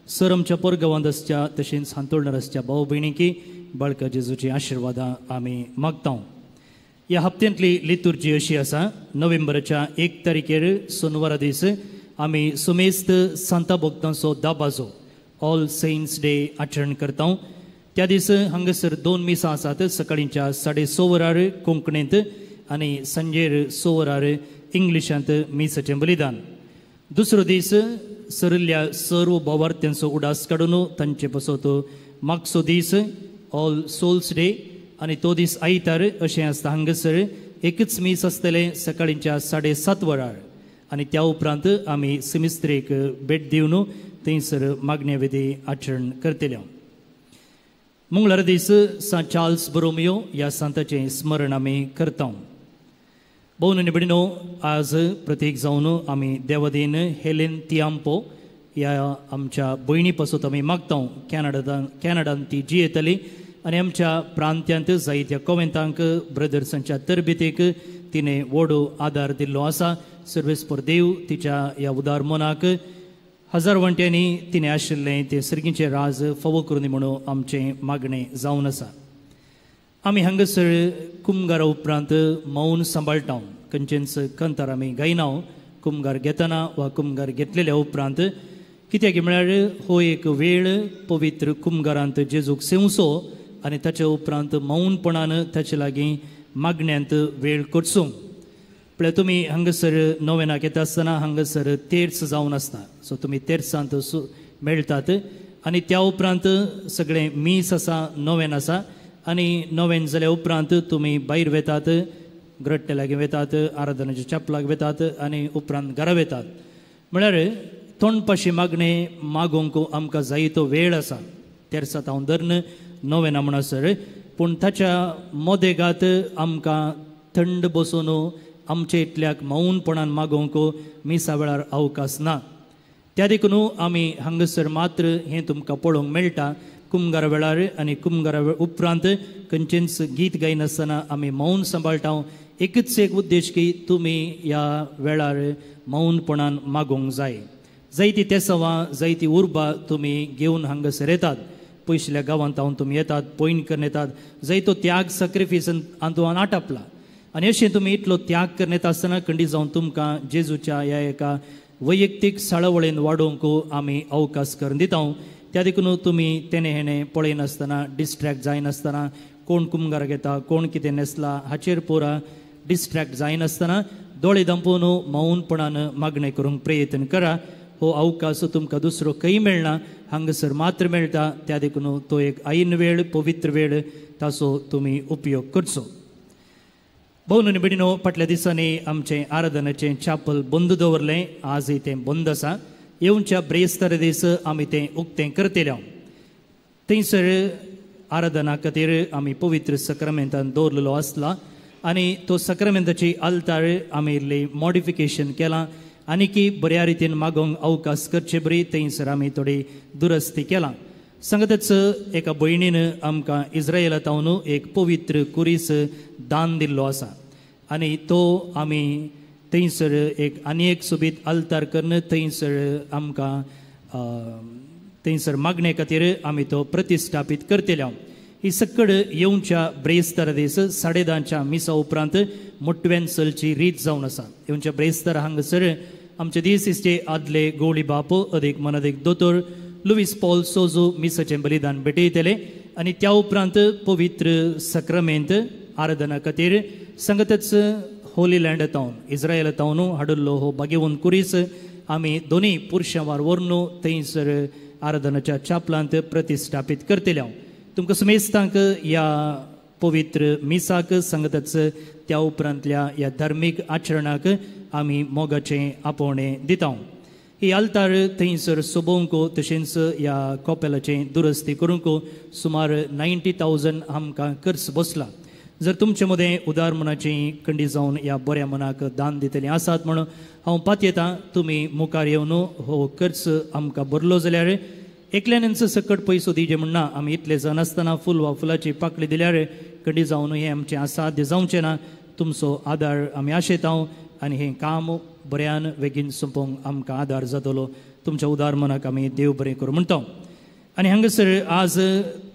सर आमच्या पोरगांवांत आसच्या तशेंच हांतोळणार आसच्या भाव भयणीकी बाळका जेजूची आशिर्वादां आमी मागता. ह्या हप्त्यांतली लितुर्जी अशी आसा. नोव्हेंबराच्या 1 तारखेर सोनवारा दीस आमी सुमेस्त सांता भक्तांचो दाबाजो ऑल सेंट्स डे आचरण करता. त्या दीस हांगासर 2 मिसां आसात. सकाळींच्या 6:30 वरार कोंकणींत आनी सांजेर 6 वरार इंग्लिशांत मिसाचें बलिदान. दुसरो दीस सरिल्ल्या सर्व बोवार्थ्यांचो उडास काडून तांचे पासत मागचो दीस ऑल सोल्स डे आनी तो दीस आयतार अशें आसता. हांगासर एकच मीस आसतलें सकाळींच्या 7:30 वरार आनी त्या उपरांत आमी सिमिस्त्रेक भेट दिवन थंयसर मागण्या विधी आचरण करतले. मंगळार दीस सांत चार्ल्स बोरोमियो ह्या सांताचें स्मरण आमी करता. भोवन आनी भयणीनो, आज प्रतीक जावन आमी देवादीन हेलेन तियांपो ह्या आमच्या भयणी पासत आमी मागता. कॅनडान ती जियेतली आनी आमच्या प्रांत्यांत जायत्या कोवेंतांक ब्रदर्सांच्या तरबेतीक तिणें व्हड आदार दिल्लो आसा. सर्वेस्पर देव तिच्या ह्या उदार मनाक हजार वांट्यांनी तिणें आशिल्लें तें सर्गीचें राज फावो करून म्हणून आमचें मागणें जावन आसा. आमी हांगासर कुमगारा उपरांत मौन सांबाळटा. खंयचेंच कंतार आमी गायना कुमगार घेतना वा कुमगार घेतलेल्या उपरांत, कित्याक म्हळ्यार हो एक वेळ पवित्र कुमगारांत जेजूक सेवचो आनी ताचे उपरांत मौनपणान ताचे लागीं मागण्यांत वेळ करचो. पळय तुमी हांगासर नोवेनाक येता आसतना हांगासर तेर्स जावन आसता. सो तुमी तेर्सांत मेळटात आनी त्या उपरांत सगळें मीस आसा, नोवेन आसा आनी नोवेन जाल्या उपरांत तुमी भायर वेतात, ग्रट्टे लागीं वेतात, आराधनाच्या चपलाक वेतात आनी उपरांत घरा वेतात. म्हळ्यार तोंडपाशी मागणें मागोवंक आमकां जायतो वेळ आसा तेर्सांत हांव धरून नोवेना म्हणसर, पूण ताच्या मदेगात आमकां थंड बसून आमचे इतल्याक मौनपणान मागोवंक मिसा वेळार अवकाश ना. त्या देखून आमी हांगासर मात्र हें तुमकां पळोवंक मेळटा. कुमगारा वेळार आनी कुमगारा उपरांत खंयचेंच गीत गायनासतना आमी मौन सांबाळटा. एकच एक उद्देश की तुमी ह्या वेळार मौनपणान मागोवंक जाय. जायती तेसवां, जायती उर्बा तुमी घेवन हांगासर येतात. पयशिल्ल्या गांवांत हांव तुमी येतात, पॉयंट करून येतात, जायतो त्याग सॅक्रिफायस हातूंत आटापला आनी अशें तुमी इतलो त्याग करून येता आसतना खंडीत जावन तुमकां जेजूच्या ह्या एका वैयक्तीक साळावळेन वाडोवंक आमी अवकाश करून दिता. त्या देखून तुमी तेणें हेणें पळयनासतना, डिस्ट्रॅक्ट जायनासतना, कोण कुमगार घेता, कोण कितें न्हेसला हाचेर पुरा डिस्ट्रॅक्ट जायनासतना दोळे धांपून मौनपणान मागणें करूंक प्रयत्न करा. हो अवकाश तुमकां दुसरो खंय मेळना, हांगासर मात्र मेळटा. त्या देखून तो एक ऐन वेळ, पवित्र वेळ, ताचो तुमी उपयोग करचो. भोवन आनी भयणीनो, फाटल्या दिसांनी आमचें आराधनाचें चापल बंद दवरलें. आजय तें बंद आसा. येवच्या ब्रेस्तार दीस आमी तें उक्तें करतले. थंयसर आराधना खातीर आमी पवित्र सक्रामेंतान दवरलेलो आसला आनी तो सक्रामेंताची आल्तार आमी इल्ली मॉडिफिकेशन केलां आनी की बऱ्या रितीन मागोवंक अवकाश करचे बरी थंयसर आमी थोडी दुरस्ती केलां. सांगतच एका भयणीन आमकां इस्रायला तावन एक पवित्र कुरीस दान दिल्लो आसा आनी तो आमी थंयसर एक आनी एक सोबीत आल्तार करून थंयसर आमकां थंयसर मागणे खातीर आमी तो प्रतिश्ठापीत करतले. ही सकड येवच्या ब्रेस्तार दीस 10:30 मिसा उपरांत मोटव्यान चलची रीत जावन आसा. येवच्या ब्रेस्तार हांगासर आमचे दीस आदले गोवळी बाप अदीक मनादीक दोतोर लुईस पॉल सोजो मिसाचें बलिदान भेटयतले आनी त्या उपरांत पवित्र सक्रामेंत आराधना खातीर सांगतच होली लँड तावन इस्रायल तावन हाडिल्लो हो बागेवन कुरीस आमी दोनी पुरशांवार व्हरून थंयसर आराधनाच्या चापलांत प्रतिश्ठापीत करतले. तुमकां सुमेस्तांक ह्या पवित्र मिसाक सांगतच त्या उपरांतल्या ह्या धार्मीक आचरणाक आमी मोगाचें आपोवणें दिता. ही आल्तार थंयसर सोबोवंक तशेंच ह्या कोपेलाचें दुरस्ती करूंक सुमार 90,000 आमकां खर्च बसला. जर तुमचे मदें उदार मनाची खंडी जावन ह्या बऱ्या मनाक दान दितलीं आसात म्हणून हांव पातयेतां, तुमी मुखार येवन हो खर्च आमकां भरलो जाल्यार एकल्यानच सकट पयसो दिजे म्हण ना. आमी इतले जाण आसतना फूल वा फुलाची पाकळी दिल्यार खंडी जावन हें आमचें असाध्य जावचें ना. तुमचो आदार आमी आशेता आनी हें काम बऱ्यान बेगीन सोंपोवंक आमकां आदार जातलो. तुमच्या उदार मनाक आमी देव बरें करूं म्हणटा. आनी हांगासर आज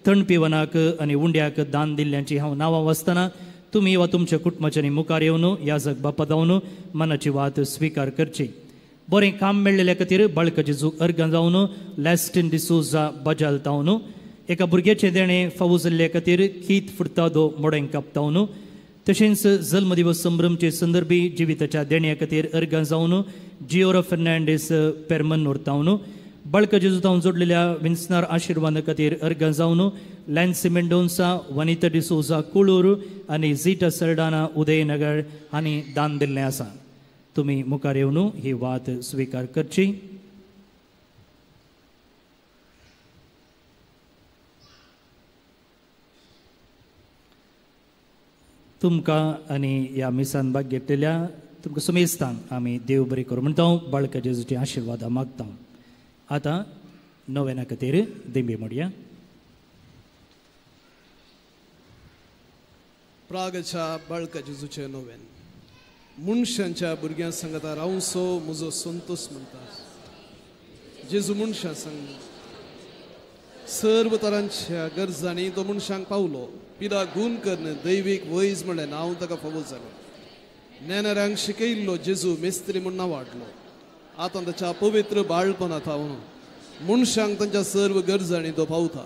थंड पिवनाक आनी उंड्याक दान दिल्ल्यांची हांव नांवां वाचतना तुमी वा तुमच्या कुटुंबाच्यांनी मुखार येवन याजक बापा जावन मनाची वात स्विकार करची. बरें काम मेळ्ळेल्या खातीर बाळकाचे जूक अर्गां जावन लॅस्टिन डिसोजा बजाल तावन एका भुरग्याचें देणें फावो जाल्ल्या खातीर कीत फुडतादो मोडें कापतावन तशेंच जल्मदिवस संभ्रमचे संदर्भी जिविताच्या देण्या खातीर अर्गां जावन जियोरो फेर्नांडीस पेरमन उरतावन बळका जेजू तावन जोडलेल्या विन्सनार आशिर्वादा खातीर अर्गां जावन लॅन्सी मेंडोन्सा वनिता डिसोजा कुळूर आनी झिटा सरडाना उदयनगर हांणी दान दिल्लें आसा. तुमी मुखार येवन ही वात स्विकार करची. तुमकां आनी ह्या मिसान भाग घेतलेल्या तुमकां सुमेस्तांक आमी देव बरी करूं म्हणटा, बाळका जेजूची आशिर्वादां मागता. आतां नोवेना खातीर दिंबी मोडया. प्रागच्या बाळका जेजूचें नोवेन. मनशांच्या भुरग्यां सांगता रावसो म्हजो संतोष म्हणटा. जेजू मनशां सांग सर्व तरांच्या गरजांनी तो मनशांक पावलो. पिडा गूण करून दैवीक वैज म्हणलें नांव ताका फावो जालें. ज्ञानाऱ्यांक शिकयल्लो जेजू मेस्त्री म्हूण नांव वाडलो. आतां ताच्या पवित्र बाळपणा थावन मनशांक तांच्या सर्व गरजांनी तो पावता.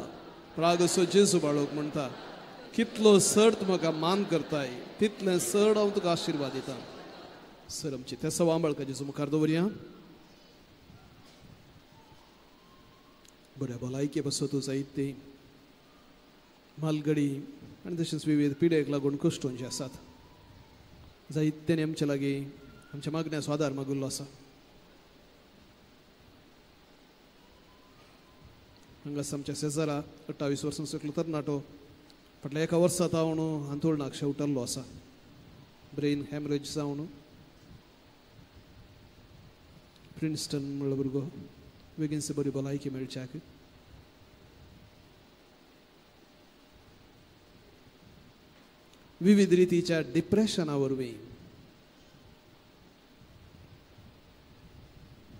प्रागसो जेजू बाळोक म्हणटा, कितलो सड तूं म्हाका मान करताय तितलें सड हांव तुका आशिर्वाद दिता. सर आमची त्या सवा बाळका जेजू मुखार दवरया. बऱ्या भलायके पासत जायते मालगडी आनी तशेंच विविध पिडेक लागून कश्टोंचे आसात. जायत्यानी आमच्या लागीं आमच्या मागण्याचो आदार मागिल्लो आसा. हांगास आमच्या शेजारा 28 वर्सां सकलो तरणाटो फाटल्या एका वर्सा तावन हांतुळणाक शेवटल्लो आसा. ब्रेन हॅमरेज जावन प्रिन्स्टन म्हणलो भुरगो बेगीनसे बरी भलायकी मेळच्याक. विविध रितीच्या डिप्रेशना वरवीं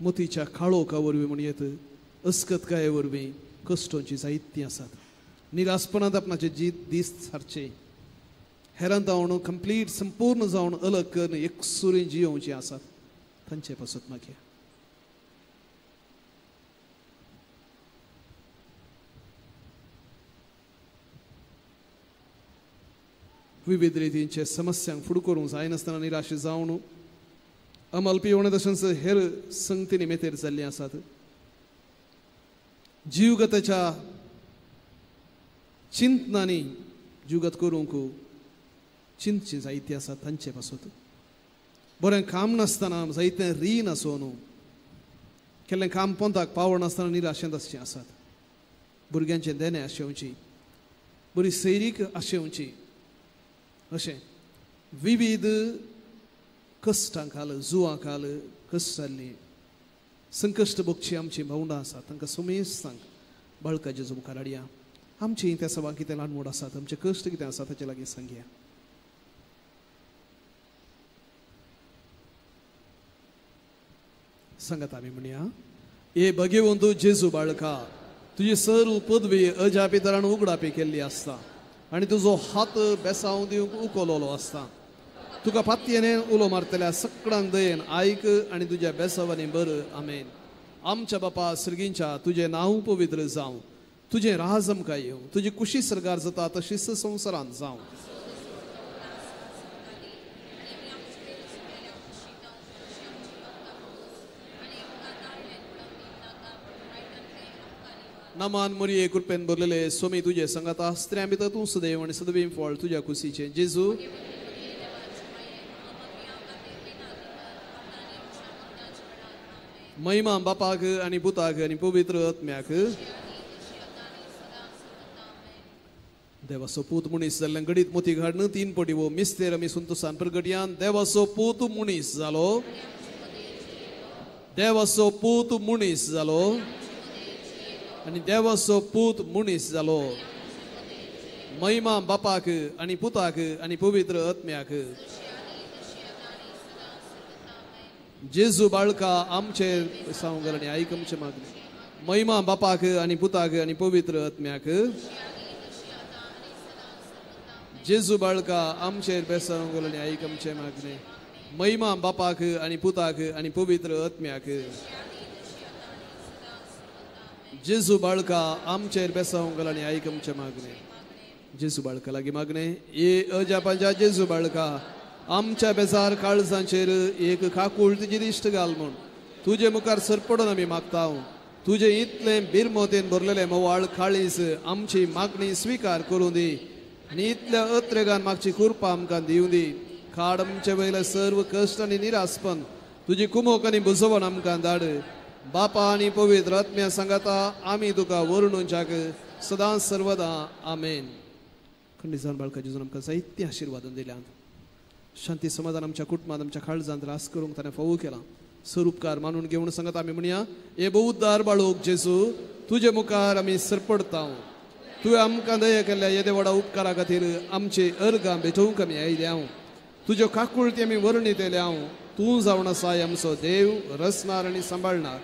मोतीच्या काळोखा वरवीं म्हणयेत अस्कतकाये वरवीं कश्टोंची जायतीं आसात. निरासपणांत आपणाचे जीत दीस सारचे हेरांत जावन कंप्लीट संपूर्ण जावन अलग करून एकसुरी जियोवची आसात. तांचे पासत मागया. विविध रितींचे समस्यांक फुडू करूंक जायनासतना निराश जावन अमल पिवणे तशेंच हेर संगतींनी मेतेर जाल्लीं आसात. जीवगताच्या चिंतनांनी जीवगत करूंक चिंतची जायती आसात. तांचे पासत बरें काम नासतना जायतें रीण आसून केल्लें काम पोंताक पावनासतना निराशेंत आसचें आसात. भुरग्यांचें देणें आशेवची, बरी सैरीक आशेवची, अशें विविध कश्टां खाल जुवां खाल कश्ट जाल्लीं संकश्ट भोगची आमची भावंडां आसात. तांकां सुमेस्तांक बाळका जेजू मुखार हाडया. आमची त्या सभां कितें ल्हान आसात, आमचे कश्ट कितें आसा ताचे लागीं सांगया. सांगात आमी म्हणया, ए भगेवंत जेजू बाळका, तुजी सर्व पदवी अजापितरान उगडापी केल्ली आसता आनी तुजो हात बेसांव दिवंक उखलोलो आसता. तुका पातयेन उलो मारतल्या सगळ्यांक दयेन आयक आनी तुज्या बेसावांनी बर. आमेन. आमच्या बापा सर्गींच्या, तुजें नांव पवित्र जावं, तुजें राज आमकां येवं, तुजी कुशी सरकार जाता तशीच संवसारांत जावं. नामान मोरये कृपेन भरलेले स्वामी तुजे संगाता, स्त्रियां भितर तूं सदैव आनी सदैव फळ तुज्या कुशीचें जेजू. महिमा बापाक आनी पुताक आनी पवित्र आत्म्याक. देवाचो पूत मनीस जाल्ल्यान घडीत मोती घाडून 3 पटी वो मिस्तेर आमी संतोसान प्रगटयान. देवाचो पूत मनीस जालो, देवाचो पूत मनीस जालो आनी देवाचो पूत मनीस जालो. महिमा बापाक आनी पुताक आनी पवित्र आत्म्याक. जेजू बाळका आमचे सांग आनी आयक आमचे मागणे. महिमा बापाक आनी पुताक आनी पवित्र आत्म्याक. जेजू बाळका आमचेर बेसांव आनी आयक आमचे मागणे. महिमा बापाक आनी पुताक आनी पवित्र आत्म्याक. जेजू बाळका आमचेर बेसांव आनी आयक आमचे मागणे. जेजू बाळका लागीं मागणे. ए अजापांच्या जेजू बाळका, आमच्या बेजार काळजांचेर एक काकुळतीची दिश्ट घाल म्हूण तुजे मुखार सरपडून आमी मागता. तुजे इतलें बिरमोतेन भरलेलें मोवाळ काळीज आमची मागणी स्विकार करूं दी आनी इतल्या अत्रेगान मागची कृपा आमकां दिवं दी. काड आमचे वयले सर्व कश्ट आनी निरासपण तुजी कुमोक आनी बुजवण आमकां धाड. बापा आनी पवित्र आत्म्या सांगाता आमी तुका वर्णुच्याक सदां सर्वदा आमेन. खंडीत जावन बाळका जेजून आमकां जायतीं आशिर्वादां दिल्यांत. शांती समाधान आमच्या कुटुंबांत आमच्या काळजांत रास करूंक ताणें फावो केलां. सर उपकार मानून घेवन सांगत आमी म्हणया, हे बहुद्दार बाळूक जेजू तुजे मुखार आमी सरपडता. तुवें आमकां दया केल्ल्या येदे व्हडा उपकारा खातीर आमचे अर्गां भेटोवंक आमी आयल्या. तुज्यो काकुळती आमी वर्णितल्या. तूं जावन आसा आमचो देव, रचणार आनी सांबाळणार.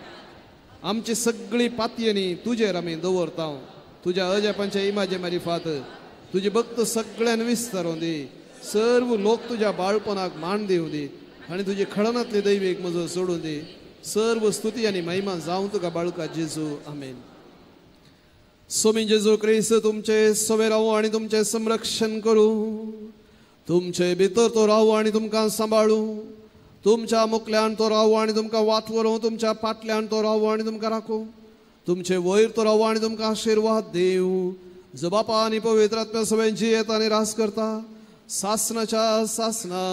आमची सगळी पातयेनी तुजेर आमी दवरता. तुज्या अजापांच्या इमाजे मारिफात तुजी भक्त सगळ्यान विस्तारून दी. सर्व लोक तुज्या बाळपणाक मान दिवं दी आनी तुजी खळनांतली दैवीक म्हजो सोडून दी. सर्व स्तुती आनी महिमा जावं तुका बाळका जेजू. आमेन. सोमी जेजू क्रिस्त तुमचे सवे रावू आनी तुमचें संरक्षण करूं. तुमचे भितर तो रावू आनी तुमकां सांबाळूं. तुमच्या मुखल्यान तो रावू आनी तुमकां वाट व्हरूं. तुमच्या फाटल्यान तो रावू आनी तुमकां राखूं. तुमचे वयर तो रावू आनी तुमकां आशिर्वाद दिवं. जो बापा आनी पवित्र आत्म्या सगळें जियेत आनी रास करता सासनाच्या सासना.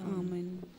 आमेन.